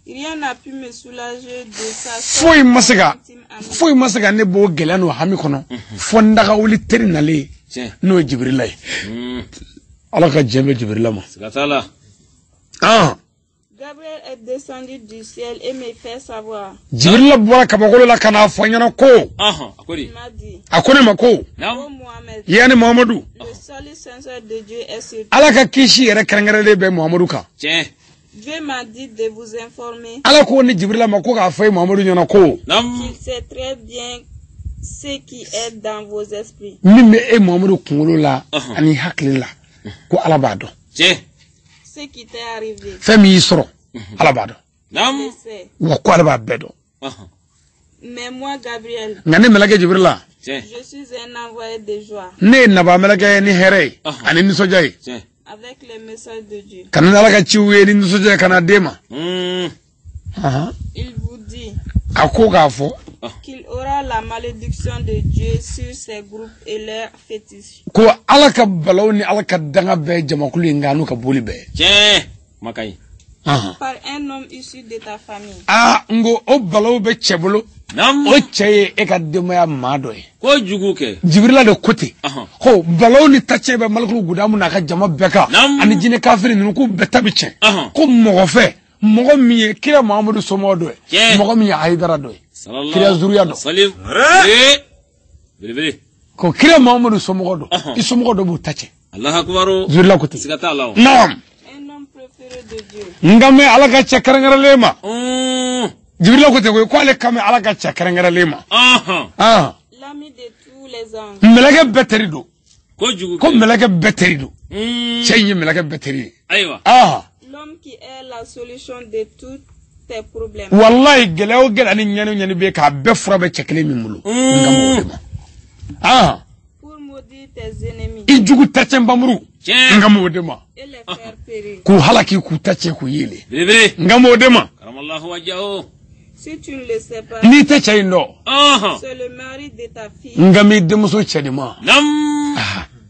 Speaker 3: Rien n'a pu me soulager de sa
Speaker 1: Foyi ma se ka, foyi ma se ka ne bɔ o gɛlɛya n'o hami kɔnɔ fo n daga wuli teri nalen, n'o ye Jibirila ye. Ala ka jɛn bɛ Jibirila ma.
Speaker 2: Siga t'a la.
Speaker 3: Gabriel est descendu du ciel et me fait savoir.
Speaker 1: Jibirila bɔra kabakolo la ka n'a fɔ n ɲɛna ko.
Speaker 3: Il m'a dit.
Speaker 1: A ko ne ma ko.
Speaker 3: Oh Mohamed.
Speaker 1: Yanni Muhamadu.
Speaker 3: Le salut sincère de Dieu est sur toi.
Speaker 1: Ala ka kisi yɛrɛ kɛrɛnkɛrɛnlen bɛ Muhamadu kan.
Speaker 2: Tiɲɛ.
Speaker 3: Dieu m'a dit de vous informer.
Speaker 1: Ala ko ni Jibirila ma ko k'a fɔ e Muhamadu ɲɛna ko.
Speaker 3: Qu'il sait très bien ce qui est dans vos esprits.
Speaker 1: Min bɛ e Muhamadu kunkolo la ani hakili la, ko Ala b'a dɔn.
Speaker 2: Tiɲɛ.
Speaker 3: Ce qui t'est arrivé.
Speaker 1: Fɛn min y'i sɔrɔ, Ala b'a dɔn. Wa ko Ala b'a bɛɛ dɔn.
Speaker 3: Mais moi, Gabriel,
Speaker 1: nka ne mɛlɛkɛ Jibirila,
Speaker 3: je suis un envoyé de joie.
Speaker 1: Ne ye nabaa mɛlɛkɛ ye ni hɛrɛ ye ani nisɔndiya ye.
Speaker 3: Avec le message de Dieu.
Speaker 1: Ka na Ala ka ciw ye ni nisɔndiya ye ka na d'e ma.
Speaker 3: Il vous dit.
Speaker 1: A ko k'a fɔ.
Speaker 3: Qu'il aura la malédiction de Dieu sur ses groupes et leurs fétiches.
Speaker 1: Ko Ala ka balaw ni Ala ka danga bɛɛ jamakulu in kan n'u ka boli bɛɛ.
Speaker 2: Tiɲɛ. Kuma ka ɲi.
Speaker 3: Par un homme issu de ta famille.
Speaker 1: Aa, n ko o balaw bɛ cɛ bolo. O cɛ ye e ka denbaya maa dɔ ye.
Speaker 2: Kojugu kɛ.
Speaker 1: Jibirila de ko ten. Ko balaw ni tacɛ bɛ Malikulu Gudamu n'a ka jama bɛɛ kan. Ani jinɛ kafiri ninnu k'u bɛɛ ta bɛ tiɲɛ. Ko mɔgɔ fɛ, mɔgɔ min ye kira Muhamadu somɔgɔ dɔ ye. Mɔgɔ min ye Hayidara dɔ ye. Kira zuruya dɔ.
Speaker 2: Belebele.
Speaker 1: Ko kira Muhamadu somɔgɔ dɔ. I somɔgɔ dɔ b'u ta tiɲɛ.
Speaker 2: Allahu akbar.
Speaker 1: Jibirila ko ten.
Speaker 2: Siga t'a la o.
Speaker 1: Naam.
Speaker 3: Un homme préféré de Dieu.
Speaker 1: N ka mɛn Ala ka cɛ kɛrɛnkɛrɛnlen ma. Jibirila ko ten koyi, ko ale ka mɛn Ala ka cɛ kɛrɛnkɛrɛnlen ma.
Speaker 3: L'ami de tous les anges.
Speaker 1: Mɛlɛkɛ bɛɛ teri don.
Speaker 2: Kojugu.
Speaker 1: Ko mɛlɛkɛ bɛɛ teri don. Cɛ in ye mɛlɛkɛ bɛɛ teri ye.
Speaker 2: Ayiwa.
Speaker 3: L'homme qui est la solution de tous tes problèmes.
Speaker 1: Wallahi, gɛlɛya o gɛlɛya ni ɲani o ɲani bɛ k'a bɛɛ fura bɛ cɛ kelen min bolo. N ka m'o de ma.
Speaker 3: Pour maudire tes ennemis.
Speaker 1: I jugu tacɛn bamuru. N ka m'o de ma.
Speaker 3: Et les faire périr.
Speaker 1: K'u halaki, k'u tacɛ, k'u yeelen.
Speaker 2: Belebele.
Speaker 1: N ka m'o de ma.
Speaker 2: Karamallahu wajahu.
Speaker 3: Si tu ne le sais pas.
Speaker 1: N'i tɛ cɛ in dɔn.
Speaker 3: C'est le mari de ta fille.
Speaker 1: N ka m'i denmuso cɛ de ma.
Speaker 2: Nam.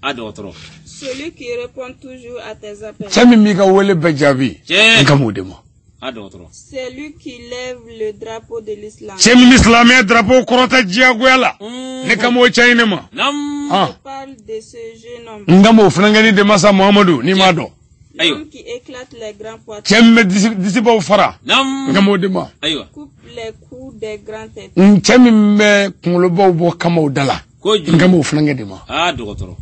Speaker 2: A dɔgɔtɔrɔ.
Speaker 3: Celui qui répond toujours à tes appels.
Speaker 1: Cɛ min b'i ka wele bɛɛ jaabi. N ka m'o de ma.
Speaker 2: A dɔgɔtɔrɔ.
Speaker 3: C'est lui qui lève le drapeau de l'islam.
Speaker 1: Cɛ min bɛ silamɛya drapeau kɔrɔta diyagoya la. Ne ka m'o cɛ in de ma.
Speaker 2: Nam.
Speaker 3: Je parle de ce jeune homme.
Speaker 1: N ka m'o funankɛnin de ma sa Muhamadu, n'i m'a dɔn.
Speaker 3: L'homme qui éclate les grands poitrines.
Speaker 1: Cɛ min bɛ disibaw fara.
Speaker 2: Nam.
Speaker 1: N ka m'o de ma.
Speaker 2: Ayiwa.
Speaker 3: Coupe les coups des grandes têtes.
Speaker 1: Cɛ min bɛ kunkolobaw bɔ kamaw da la.
Speaker 2: Kojugu.
Speaker 1: N ka m'o funankɛ de ma.
Speaker 2: A dɔgɔtɔrɔ.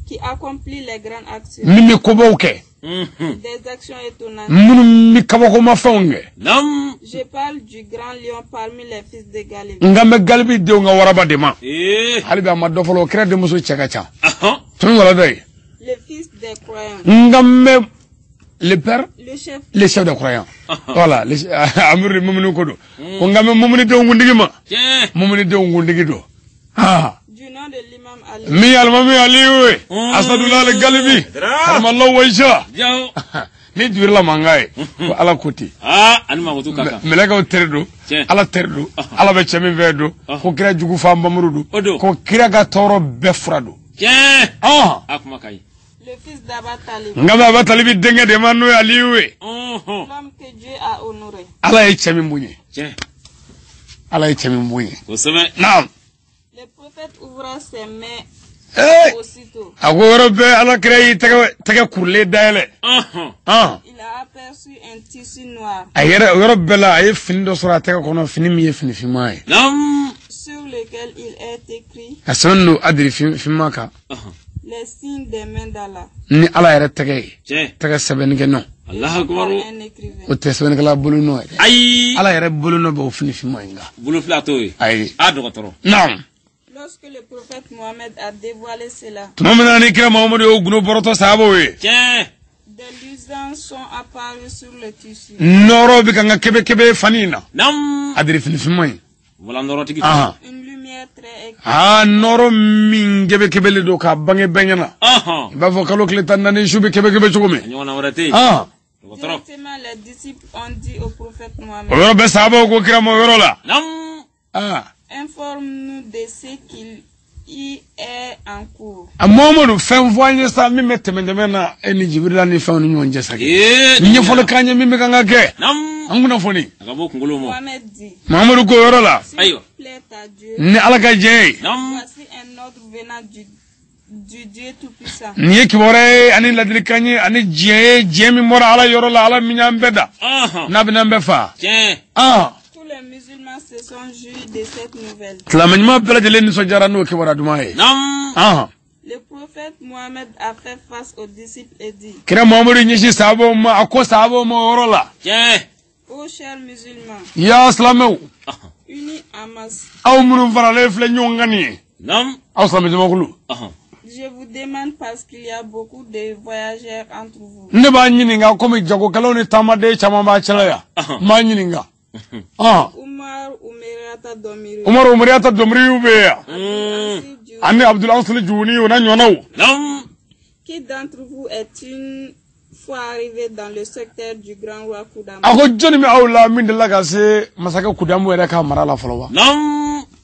Speaker 3: Qui accomplit les grandes actions.
Speaker 1: Min bɛ kobaw kɛ.
Speaker 3: Des actions étonnantes.
Speaker 1: Minnu bɛ kabakomafɛnw kɛ.
Speaker 2: Nam.
Speaker 3: Je parle du grand lion parmi les fils de Galib.
Speaker 1: N ka bɛ Galibi denw ka waraba de ma. Hali bi a ma dɔ fɔlɔ, o kira denmuso cɛ ka ca. Tun wala dɔ ye.
Speaker 3: Le fils des croyants.
Speaker 1: N ka mɛn le père.
Speaker 3: Le chef.
Speaker 1: Le chef des croyants. Voilà, amiru mumuni ko don. Ko n ka mɛn mumuni denw kuntigi ma. Mumuni denw kuntigi don.
Speaker 3: Du nom de l'imam Ali.
Speaker 1: Min alimami Aliyu ye. Asadula ale Galibi. Karamallahu wajha. Ni Jibirila mankan ye. Ko Ala ko ten.
Speaker 2: Ani mankutu ka kan.
Speaker 1: Mɛlɛkɛw teri don. Ala teri don. Ala bɛ cɛ min fɛ don. Ko kira jugu fa nbamuru don. Ko kira ka tɔɔrɔ bɛɛ fura don.
Speaker 2: A kuma ka ɲi.
Speaker 3: Le fils d'Aba Talib.
Speaker 1: N ka bɛ Aba Talibi denkɛ de ma, n'o ye Aliyu ye.
Speaker 3: L'homme que Dieu a honoré.
Speaker 1: Ala ye cɛ min bonya. Ala ye cɛ min bonya.
Speaker 2: Kosɛbɛ.
Speaker 1: Naam.
Speaker 3: Le prophète ouvra ses mains aussitôt.
Speaker 1: A ko yɔrɔ bɛɛ Ala kira y'i tɛgɛ kurulen dayɛlɛ.
Speaker 3: Il a aperçu un tissu noir.
Speaker 1: A yɛrɛ o yɔrɔ bɛɛ la, a ye fini dɔ sɔrɔ a tɛgɛ kɔnɔ, fini min ye fini finman ye.
Speaker 3: Sur lequel il est écrit.
Speaker 1: A sɛbɛnnen don adiri finman kan.
Speaker 3: Les signes des mains d'Allah.
Speaker 1: Ni Ala yɛrɛ tɛgɛ ye. Tɛgɛ sɛbɛnnikɛ nɔ.
Speaker 2: Allahu akbar.
Speaker 1: O tɛ sɛbɛnnikɛla bolo nɔ ye.
Speaker 2: Ayi.
Speaker 1: Ala yɛrɛ bolo nɔ bɛ o fini finman in kan.
Speaker 2: Bolo fila t'o ye.
Speaker 1: Ayi.
Speaker 2: A dɔgɔtɔrɔ.
Speaker 1: Naam.
Speaker 3: Lorsque le prophète Mohammed a dévoilé cela.
Speaker 1: Tuma min na ni kira Muhamadu y'o gundo bɔrɔtɔ sahabaw ye.
Speaker 2: Tiɲɛ.
Speaker 3: Des luisants sont apparus sur le tissu.
Speaker 1: Nɔrɔ bɛ ka n ka kebe kebe fani in na.
Speaker 2: Naam.
Speaker 1: A diri fini finman in.
Speaker 2: Wala nɔrɔtigi.
Speaker 3: Une lumière très éclairée.
Speaker 1: Aa nɔrɔ min kebe kebelen don k'a bange bɛɛ ɲɛna. I b'a fɔ kalo tile 14 su bɛ kebe kebe cogo min.
Speaker 2: A ɲɔgɔnna wɛrɛ tɛ yen.
Speaker 3: Directement, les disciples ont dit au prophète Mohammed.
Speaker 1: O yɔrɔ bɛɛ sahabaw ko kira ma o yɔrɔ la.
Speaker 2: Naam.
Speaker 3: Informe-nous de ce qu'il y est en cours.
Speaker 1: A Mohamadu fɛn fɔ an ye sa min bɛ tɛmɛ tɛmɛ na e ni Jibirila ni fɛnw ni ɲɔgɔn cɛ sa. Ni ɲɛfɔli k'an ye min bɛ kan ka kɛ. An kunnafoni.
Speaker 2: A ka bɔ kunkolo ma.
Speaker 3: Mohamed dit.
Speaker 1: Mohamadu ko o yɔrɔ la.
Speaker 2: Ayiwa.
Speaker 3: Plaît à Dieu.
Speaker 1: Ni Ala ka diɲɛ ye.
Speaker 3: Voici un ordre venant du Dieu Tout-Puissant.
Speaker 1: Nin ye kibaruya ye ani ladilikan ye ani diɲɛ ye diɲɛ min bɔra Ala yɔrɔ la Ala min y'an bɛɛ da. N'a bɛna an bɛɛ fa.
Speaker 2: Tiɲɛ.
Speaker 3: Tous les musulmans se sont jouis de cette nouvelle.
Speaker 1: Silamɛ ɲuman bɛɛ lajɛlen nisɔndiyara n'o kibaruya duman ye.
Speaker 2: Naam.
Speaker 3: Le prophète Mohammed a fait face aux disciples et dit.
Speaker 1: Kira Muhammadu ɲɛsin sahabaw ma a ko sahabaw ma o yɔrɔ la.
Speaker 2: Tiɲɛ.
Speaker 3: Ô chers musulmans.
Speaker 1: Yaa silamɛw.
Speaker 3: Unis en masse.
Speaker 1: Aw minnu faralen filɛ ɲɔgɔn kan nin ye.
Speaker 2: Naam.
Speaker 1: Aw silamɛ jamakulu.
Speaker 3: Je vous demande parce qu'il y a beaucoup de voyageurs entre vous.
Speaker 1: Ne b'a ɲininka komi jagokɛlaw ni taamaden caman b'a cɛla yan. N b'a ɲininka.
Speaker 3: Umar Umairata Domiri.
Speaker 1: Umar Umairata Domiriw bɛ yan. Ani Abdul Ansali Juwuni o n'a ɲɔgɔnnaw.
Speaker 2: Naam.
Speaker 3: Qui d'entre vous est une fois arrivé dans le secteur du grand roi Kudamu?
Speaker 1: A ko jɔnni bɛ aw la min delila ka se masakɛ Kudamu yɛrɛ ka mara la fɔlɔ wa?
Speaker 2: Naam.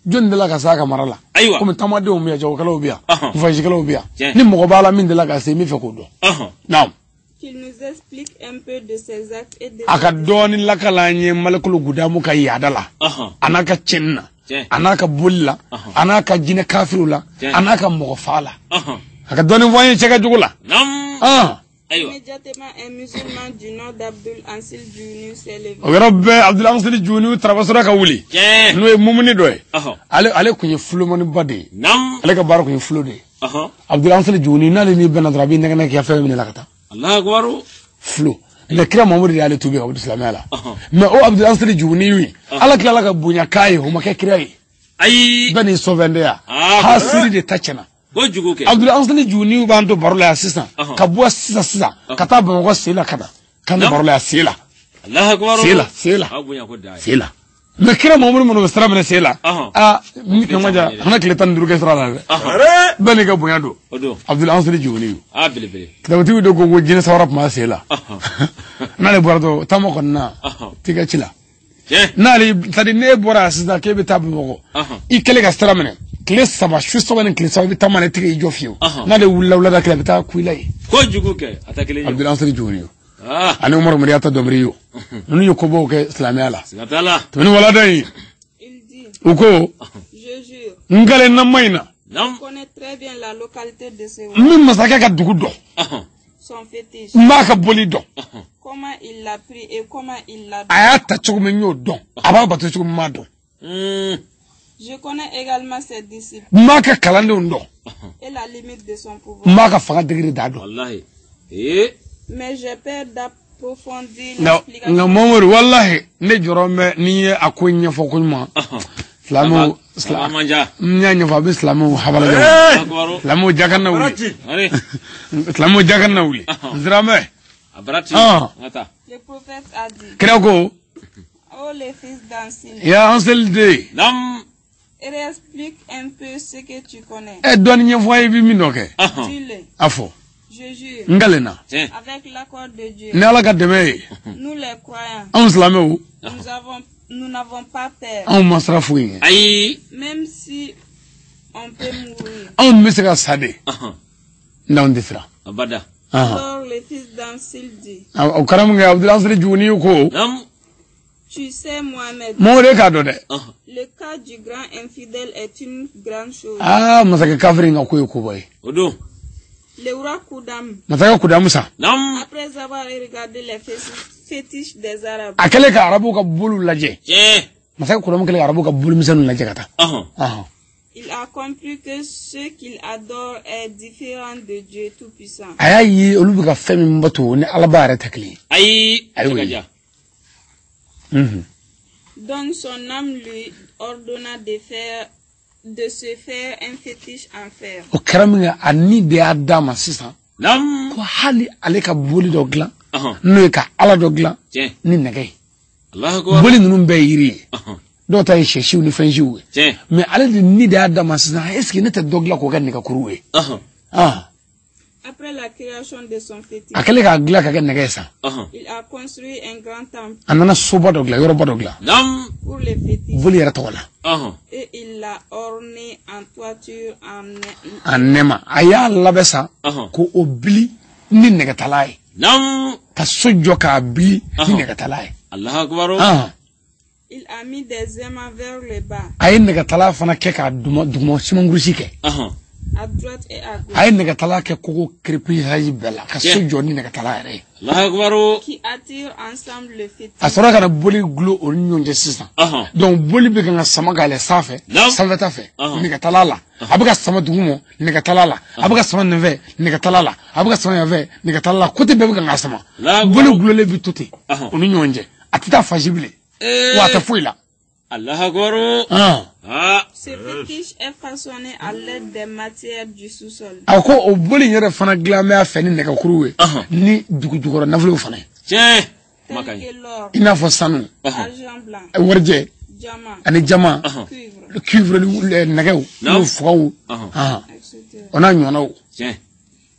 Speaker 1: Jɔnni delila ka se a ka mara la?
Speaker 2: Ayiwa.
Speaker 1: Komi taamadenw bɛ yan, jagokɛlaw bɛ yan, voyagekɛlaw bɛ yan. Ni mɔgɔ b'a la min delila ka se min fɛ k'o dɔn. Naam.
Speaker 3: Qu'il nous explique un peu de ses actes et de.
Speaker 1: A ka dɔɔni lakala an ye Malikulu Kudamu ka yaada la. A n'a ka tiɲɛni na. A n'a ka boli la. A n'a ka jinɛ kafiriw la. A n'a ka mɔgɔ fa la. A ka dɔɔni fɔ an ye cɛ ka jugu la.
Speaker 2: Naam. Ayiwa.
Speaker 3: Immédiatement, un musulman du nom d'Abdul Ansil Djouni s'est levé.
Speaker 1: O yɔrɔ bɛɛ Abdul Ansil Djouni tarabasora ka wuli. N'o ye mumuni dɔ ye. Ale kun ye fulomaniba de ye.
Speaker 2: Naam.
Speaker 1: Ale ka baara kun ye fulo de ye. Abdul Ansil Djouni n'ale n'i bɛnna dɔrɔn a b'i nɛgɛ nɛgɛ k'i ka fɛn minɛ la ka taa.
Speaker 2: Allahu akbar.
Speaker 1: Fulo. Mais kira Mamadu de y'ale tuubi ka bɔ silamɛya la. Mais o Abdul Ansil Djouni in Ala tilala ka bonya k'a ye o ma kɛ kira ye.
Speaker 2: Ayi.
Speaker 1: Bɛɛ n'i sɔfɛndenya. Hasiri de ta tiɲɛna.
Speaker 2: Kojugu kɛ.
Speaker 1: Abdul Ansali Djouni b'an to baro la yan sisan. Ka bɔ sisan sisan ka taa Bamakɔ sen la ka na. K'an to baro la yan sen la.
Speaker 2: Allahu akbar.
Speaker 1: Sen la sen la.
Speaker 2: Aw bonya ko da ye.
Speaker 1: Sen la. Mais kira Mamadu minnu bɛ sira minɛ sen la. Aa ni kɛmɛ ja an ka tile 15 kɛ sira la dɛ. Bɛɛ n'i ka bonya don.
Speaker 2: O don.
Speaker 1: Abdul Ansali Djouni.
Speaker 2: Aa belebele.
Speaker 1: Kitabutigiw de ko ko jinɛ sawara tun b'a sen la. N'ale bɔra dɔrɔn taama kɔni na t'i ka ci la. N'ale c'est à dire n'e bɔra yan sisan k'e bɛ taa Bamakɔ. I kɛlen ka sira minɛ. Tile 3 su 3 ni tile 3 i bɛ taama na i tɛgɛ i jɔ fiyewu. N'ale wulila wulada kelen a bɛ taa ku i la yen.
Speaker 2: Kojugu kɛ a tɛ kelen ye.
Speaker 1: Abdul Ansali Djouni ani Umaru Mariyata Domiri yo ninnu ye kobaw kɛ silamɛya la.
Speaker 2: Siga t'a la.
Speaker 1: Tɛmɛni walada in.
Speaker 3: Il dit.
Speaker 1: U ko.
Speaker 3: Je jure.
Speaker 1: N kalen na ma in na.
Speaker 3: Je connais très bien la localité de ce roi.
Speaker 1: N bɛ masakɛ ka dugu dɔn.
Speaker 3: Son fétiche.
Speaker 1: N b'a ka boli dɔn.
Speaker 3: Comment il l'a pris et comment il l'a.
Speaker 1: A y'a ta cogo min n y'o dɔn. A b'a bato cogo min n m'a dɔn.
Speaker 3: Je connais également ses disciples.
Speaker 1: N b'a ka kalandenw dɔn.
Speaker 3: Et la limite de son pouvoir.
Speaker 1: N b'a ka fanga degré da dɔn.
Speaker 2: Wallahi. Ee.
Speaker 3: Mais j'ai peur d'approfondir l'explication.
Speaker 1: Nka Mamadu wallahi ne jɔrɔ bɛ n'i ye a ko ɲɛfɔ ko ɲuman. Silamɛw n y'a ɲɛfɔ a bɛ silamɛw habalaja wuli. Silamɛw jakan na wuli. Silamɛw jakan na wuli. N siramɛ.
Speaker 2: A barati. N ka taa.
Speaker 3: Le prophète a dit.
Speaker 1: Kira ko.
Speaker 3: Oh les fils d'Ansil.
Speaker 1: Ya Ansel den.
Speaker 2: Naam.
Speaker 3: Et explique un peu ce que tu connais.
Speaker 1: Eh dɔɔni ɲɛfɔ an ye i bɛ min dɔ kɛ.
Speaker 3: Dis-le.
Speaker 1: A fɔ.
Speaker 3: Je jure.
Speaker 1: N kalenna.
Speaker 3: Avec l'accord de Dieu.
Speaker 1: Ni Ala ka dɛmɛ ye.
Speaker 3: Nous les croyants.
Speaker 1: Anw silamɛw.
Speaker 3: Nous n'avons pas peur.
Speaker 1: Anw ma siran foyi ɲɛ.
Speaker 2: Ayi.
Speaker 3: Même si on peut mourir.
Speaker 1: Anw bɛ se ka sa de. N'anw tɛ siran.
Speaker 2: Abada.
Speaker 3: Alors le fils d'Ansil dit.
Speaker 1: O kɛra mun kɛ Abdul Ansali Djouni ko.
Speaker 2: Naam.
Speaker 3: Tu sais, Mohamed.
Speaker 1: Mamadu e k'a dɔn dɛ.
Speaker 3: Le cas du grand infidèle est une grande chose.
Speaker 1: Aa masakɛ kafiri in ka ko ye koba ye.
Speaker 2: O don.
Speaker 3: Le roi Koudam.
Speaker 1: Masakɛ Kudamu sa.
Speaker 2: Naam.
Speaker 3: Après avoir regardé les fétiches des Arabes.
Speaker 1: A kɛlen ka arabuw ka boliw lajɛ.
Speaker 2: Tiɲɛ.
Speaker 1: Masakɛ Kudamu kɛlen ka arabuw ka bolimisɛnninw lajɛ ka taa.
Speaker 3: Il a compris que ce qu'il adore est différent de Dieu Tout-Puissant.
Speaker 1: A y'a ye olu bɛ ka fɛn min bato ni Alaba yɛrɛ tɛ kelen ye.
Speaker 2: Ayi.
Speaker 1: A y'o ye.
Speaker 3: Donc son âme lui ordonna de se faire un fétiche en fer.
Speaker 1: O kɛra min kɛ a ni de y'a d'a ma sisan. Ko hali ale ka boli dɔ dilan n'o ye ka ala dɔ dilan ni nɛgɛ ye. Boli ninnu bɛɛ ye yiri ye. Dɔw ta ye sɛsiw ni fɛnsiw ye. Mais ale de ni de y'a d'a ma sisan, est ce que ne tɛ dɔ dilan k'o kɛ nɛgɛkuru ye?
Speaker 3: Après la création de son fétiche,
Speaker 1: a kɛlen k'a dilan ka kɛ nɛgɛ ye sa.
Speaker 3: Il a construit un grand temple.
Speaker 1: A nana soba dɔ dilan, yɔrɔba dɔ dilan.
Speaker 3: Pour le fétiche.
Speaker 1: Boli yɛrɛ tɔgɔ la.
Speaker 3: Et il l'a orné en toiture
Speaker 1: en nɛma. A y'a labɛn sa ko o bili ni nɛgɛtala ye. Ka so jɔ k'a bili ni nɛgɛtala ye.
Speaker 2: Allahu akbar.
Speaker 3: Il a mis des aimants vers le bas.
Speaker 1: A ye nɛgɛtala fana kɛ k'a duguma simankurusi kɛ.
Speaker 3: À droite et à gauche.
Speaker 1: A ye nɛgɛtala kɛ kogo kiripiraji bɛɛ la ka so jɔ ni nɛgɛtala yɛrɛ ye.
Speaker 2: Allahu akbar.
Speaker 3: Qui attire ensemble le fétiche.
Speaker 1: A sɔrɔ ka na boli gulo o ni ɲɔgɔn cɛ sisan. Donc boli bɛ kan ka sama ka yɛlɛ sanfɛ. Sanfɛta fɛ. Nɛgɛtala la. A bɛ ka sama duguma nɛgɛtala la. A bɛ ka sama nin fɛ nɛgɛtala la. A bɛ ka sama yan fɛ nɛgɛtala la. Côté bɛɛ bɛ kan ka sama. Boli gulolen bɛ to ten. O ni ɲɔgɔn cɛ. A tɛ taa fan si bilen. Wa a tɛ foyi la.
Speaker 2: Allahu akbar.
Speaker 3: Ce fétiche est façonné à l'aide des matières du sous-sol.
Speaker 1: A ko o boli in yɛrɛ fana dilan bɛ a fɛ ni nɛgɛkuru ye. Ni dugu jukɔrɔ nafolow fana ye.
Speaker 2: Tiɲɛ.
Speaker 3: Tel que l'or.
Speaker 1: I n'a fɔ sanu.
Speaker 3: Argent blanc.
Speaker 1: Warijɛ.
Speaker 3: Diamant.
Speaker 1: Ani jama. Cuivre ni nɛgɛw. N'o fugaw. O n'a ɲɔgɔnnaw.
Speaker 2: Tiɲɛ.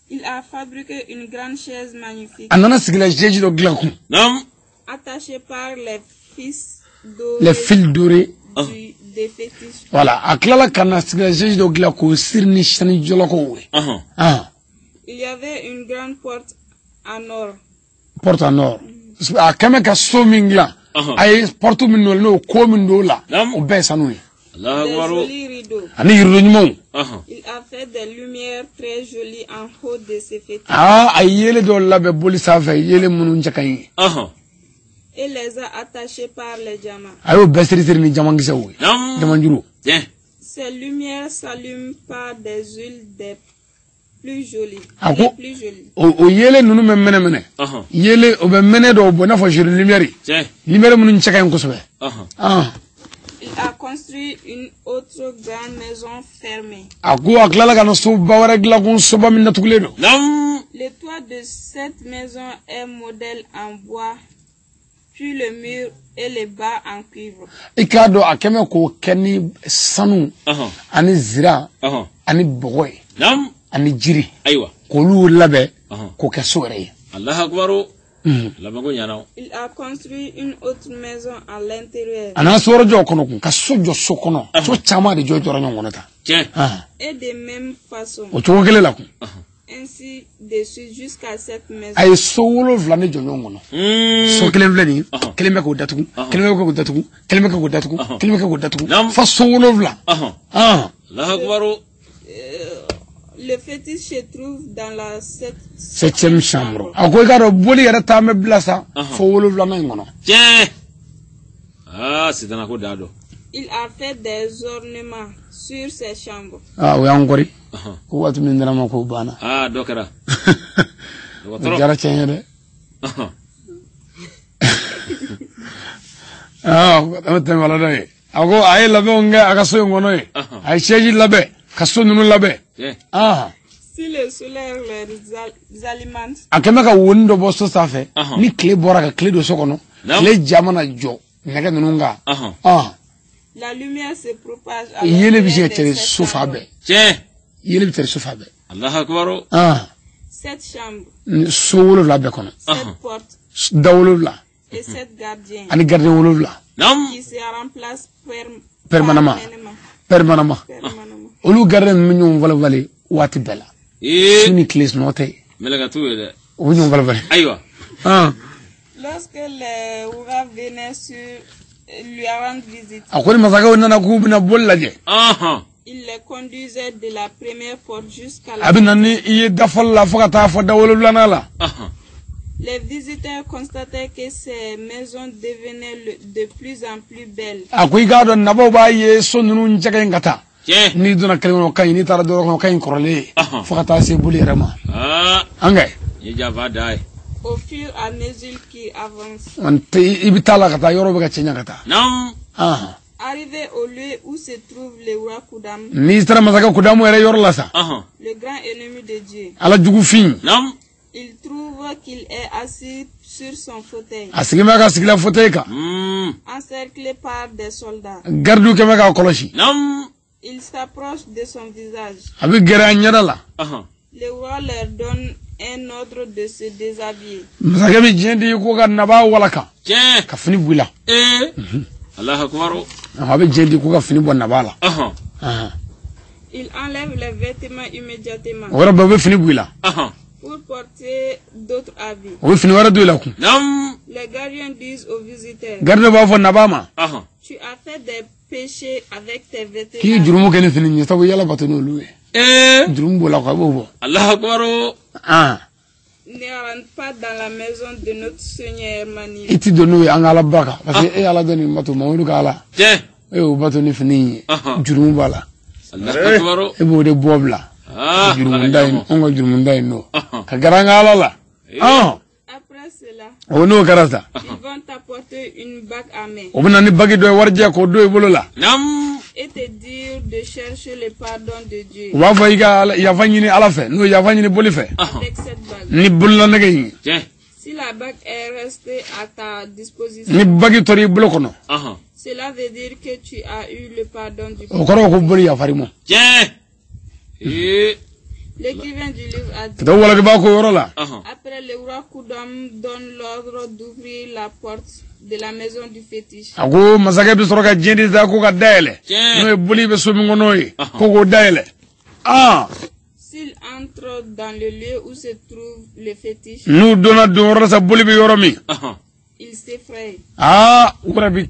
Speaker 3: Il a fabriqué une grande chaise magnifique.
Speaker 1: A nana sigila chaise dɔ dilan kun.
Speaker 3: Attachée par les fils dorés.
Speaker 1: Les fils dorés.
Speaker 3: Des fétiches.
Speaker 1: Voilà, a tilala ka na sigila chaise dɔ dilan k'o siri ni sanu jɔlɔkɔw ye.
Speaker 3: Il y avait une grande porte en or.
Speaker 1: Porte en or. A kɛmɛ ka so min dilan. A ye porte min don n'o ko min don o la. O bɛɛ ye sanu ye.
Speaker 3: Des jolis rideaux.
Speaker 1: Ani rideau ɲumanw.
Speaker 3: Il a fait des lumières très jolies en haut de ses fétiches.
Speaker 1: A ye yelen dɔw labɛn boli sanfɛ, yelen minnu cɛ ka ɲi.
Speaker 3: Et les a attachés par les diamants.
Speaker 1: A y'o bɛɛ siri siri ni diamant kisɛw ye. Diamant juru.
Speaker 3: Ces lumières s'allument par des huiles des plus jolies.
Speaker 1: A ko o yelen ninnu bɛ mɛnɛ mɛnɛ. Yelen o bɛ mɛnɛ dɔw bɔ i n'a fɔ joli lumière. Lumière minnu cɛ ka ɲi kosɛbɛ.
Speaker 3: Il a construit une autre grande maison fermée.
Speaker 1: A ko a tilala ka na soba wɛrɛ dilan ko soba min datugulen don.
Speaker 3: Le toit de cette maison est modèle en bois, puis le mur et le bas en cuivre.
Speaker 1: I k'a dɔn a kɛmɛ k'o kɛ ni sanu ani zira ani bɔgɔ ye ani jiri.
Speaker 2: Ayiwa.
Speaker 1: K'olu labɛn k'o kɛ so yɛrɛ ye.
Speaker 2: Allahu akbar. Labanko ɲɛna.
Speaker 3: Il a construit une autre maison à l'intérieur.
Speaker 1: A nana so wɛrɛ jɔ o kɔnɔ kun, ka so jɔ so kɔnɔ. So caman de jɔ jɔra ɲɔgɔn kɔnɔ tan.
Speaker 2: Tiɲɛ.
Speaker 3: Et de même façon.
Speaker 1: O cogo kelen la kun.
Speaker 3: Ainsi de suite jusqu'à cette maison.
Speaker 1: A ye so 7 de jɔ ɲɔgɔn kɔnɔ. So kelen filɛ nin ye, kelen bɛ k'o datugu, kelen bɛ k'o datugu, kelen bɛ k'o datugu, kelen bɛ k'o datugu, fo so 7.
Speaker 2: Allahu akbar.
Speaker 3: Le fétiche se trouve dans la
Speaker 1: septième chambre. A ko i k'a dɔn boli yɛrɛ taa bɛ bila sa fo 7nan in kɔnɔ.
Speaker 2: Tiɲɛ. Aa sitana ko da dɔn.
Speaker 3: Il a fait des ornements sur ses chambres.
Speaker 1: Ah, o y'an kɔri. Ko waati min dira ma k'o banna.
Speaker 2: Ah, dɔ kɛra.
Speaker 1: O diyara tiɲɛ ye dɛ. Ah, o tɛmɛ ala dɔ ye. A ko a ye labɛnw kɛ a ka so in kɔnɔ ye. A ye chaise labɛn ka so ninnu labɛn.
Speaker 3: Si le soleil les alimente.
Speaker 1: A kɛn bɛ ka woni dɔ bɔ so sanfɛ. Ni tile bɔra ka tile don so kɔnɔ. Tile ja mana jɔ nɛgɛ ninnu kan.
Speaker 3: La lumière se propage à
Speaker 1: yelen bɛ se ka cɛri so fan bɛɛ.
Speaker 2: Tiɲɛ.
Speaker 1: Yelen bɛ cɛri so fan bɛɛ.
Speaker 2: Allahu akbar.
Speaker 3: 7 chambres.
Speaker 1: So 7 bɛɛ kɔnɔ.
Speaker 3: 7 portes.
Speaker 1: Da 7.
Speaker 3: Et 7 gardiens.
Speaker 1: Ani gardien 7.
Speaker 3: Qui se remplacent
Speaker 1: permanemment. Permanemment. Olu gardien ninnu bɛ ɲɔgɔn falen falen waati bɛɛ la. Su ni tile sunɔgɔ tɛ yen.
Speaker 2: Mɛlɛkɛ t'u ye dɛ.
Speaker 1: U bɛ ɲɔgɔn falen falen.
Speaker 2: Ayiwa.
Speaker 3: Lorsque les rois venaient sur lui rendre visite.
Speaker 1: A ko ni masakɛw nana k'u bɛna boli lajɛ.
Speaker 3: Il les conduisait de la première porte jusqu'à la.
Speaker 1: A bɛ na ni i ye da fɔlɔ la fo ka taa fɔ da 7nan la.
Speaker 3: Les visiteurs constataient que ces maisons devenaient de plus en plus belles.
Speaker 1: A ko i k'a dɔn nabaw b'a ye so ninnu cɛ ka ɲi ka taa. N'i donna kelen kɔnɔ o ka ɲi, n'i taara dɔ wɛrɛ kɔnɔ o ka ɲi kɔrɔlen ye. Fo ka taa se boli yɛrɛ ma. An kɛ.
Speaker 2: Ni janfa da ye.
Speaker 3: Au fur et à mesure qu'il avance.
Speaker 1: I bɛ taa la ka taa yɔrɔ bɛ ka cɛ ɲɛ ka taa.
Speaker 2: Naamu.
Speaker 3: Arrivé au lieu où se trouve le roi Koudam,
Speaker 1: n'i taara masakɛ Kudamu yɛrɛ yɔrɔ la sa,
Speaker 3: le grand ennemi de Dieu,
Speaker 1: Ala jugu fin,
Speaker 3: il trouve qu'il est assis sur son fauteuil,
Speaker 1: a sigi bɛ ka sigila fauteuil kan,
Speaker 3: encerclé par des soldats.
Speaker 1: Gardiw kɛmɛ k'a kɔlɔsi.
Speaker 3: Il s'approche de son visage.
Speaker 1: A bɛ gɛrɛ a ɲɛda la.
Speaker 3: Le roi leur donne un ordre de se déshabiller.
Speaker 1: Masakɛ bɛ diɲɛ di ko ka nabaa walaka ka fini bɔ i la.
Speaker 2: Allahu akbar.
Speaker 1: A bɛ diɲɛ di ko ka fini bɔ nabaa la.
Speaker 3: Il enlève les vêtements immédiatement.
Speaker 1: O yɔrɔ bɛɛ u bɛ fini bɔ i la.
Speaker 3: Pour porter d'autres habits.
Speaker 1: O bɛ fini wɛrɛ don i la kun.
Speaker 3: Les gardiens disent aux visiteurs.
Speaker 1: Gardien b'a fɔ nabaa ma.
Speaker 3: Tu as fait des péchés avec tes vêtements.
Speaker 1: K'i ye jurumu kɛ ni fini ye sabu yala bato n'olu ye. Jurumu b'o la quoi, i b'o bɔ.
Speaker 2: Allahu akbar.
Speaker 3: Ne rentre pas dans la maison de notre Seigneur Mani.
Speaker 1: I ti don n'o ye an ka Ala ba kan parce que e ye Ala dɔn ni bato Mamadu ka Ala. E y'o bato ni fini in ye jurumu b'a la. E b'o de bɔ bila. Jurumunda in anw ka jurumunda in nɔ ka gɛrɛ an ka Ala la.
Speaker 3: Après cela,
Speaker 1: o n'o kɛra sa.
Speaker 3: Ils vont t'apporter une bague à main.
Speaker 1: O bɛ na ni bague dɔ ye warijɛ k'o don i bolo la.
Speaker 3: Et te dire de chercher le pardon de Dieu.
Speaker 1: U b'a fɔ i ka yafa ɲini Ala fɛ n'o ye yafa ɲini boli fɛ.
Speaker 3: Avec cette bague.
Speaker 1: Ni bololanɛgɛ in ye.
Speaker 3: Si la bague est restée à ta disposition.
Speaker 1: Ni bague tora i bolo kɔnɔ.
Speaker 3: Cela veut dire que tu as eu le pardon du.
Speaker 1: O kɔrɔ ko boli yafari ma.
Speaker 3: L'écrivain du livre a dit. Après, le roi Koudam donne l'ordre d'ouvrir la porte de la maison du fétiche.
Speaker 1: A ko masakɛ bɛ sɔrɔ ka diɲɛ di sa ko ka dayɛlɛ. N'o ye boli bɛ so min kɔnɔ ye ko k'o dayɛlɛ.
Speaker 3: S'il entre dans le lieu où se trouve le fétiche.
Speaker 1: N'u donna don yɔrɔ la sa boli bɛ yɔrɔ min.
Speaker 3: Il s'effraie.
Speaker 1: U yɛrɛ bi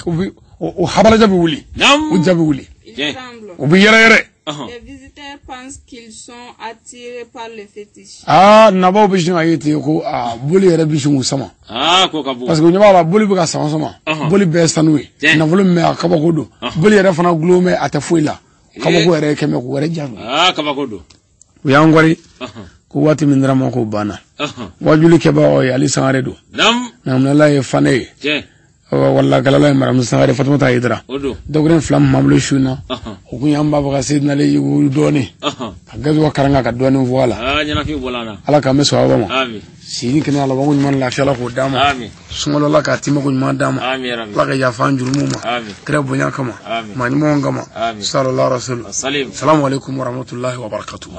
Speaker 1: o habalaja bɛ wuli. U ja bɛ wuli.
Speaker 3: Il tremble.
Speaker 1: U bɛ yɛrɛ yɛrɛ.
Speaker 3: Les visiteurs pensent qu'ils sont attirés par le fétiche.
Speaker 1: Nabaw bɛ sin ka ye ten ko boli yɛrɛ bɛ sin k'u sama. Parce que u ɲɛ b'a la boli bɛ ka sama sama. Boli bɛɛ ye sanu ye. Nafolo min bɛ a kabako don. Boli yɛrɛ fana gulon bɛ a tɛ foyi la. Kabako yɛrɛ kɛmɛ k'u yɛrɛ jaabi.
Speaker 2: Kabako don.
Speaker 1: U y'an kɔri ko waati min dira ma k'o banna. Wajuli kɛbagaw ye Ali Sangare don. Namunala ye Fane ye. Wala galala ye Maramu Sangare Fatumata Hayidara. Dɔgɔnin fila min b'an bolo su in na. O kun y'an b'a fɔ ka Seydina Ali dɔɔnin. Ka gazuwa karanga ka dɔɔnin fɔ a la. Ala k'an bɛ sɔn aw ma. Si ni kɛnɛya labanko ɲuman lafiya la k'o d'an ma. Sunkalo la k'a timɛko ɲuman d'an ma. Ala ka yafa an jurumu ma. Kira bonya kama. Maa ɲumanw kama. Sallallahu alaihi wa sallam. Salamu aleykum wa rahmatulahi wa barakatuh.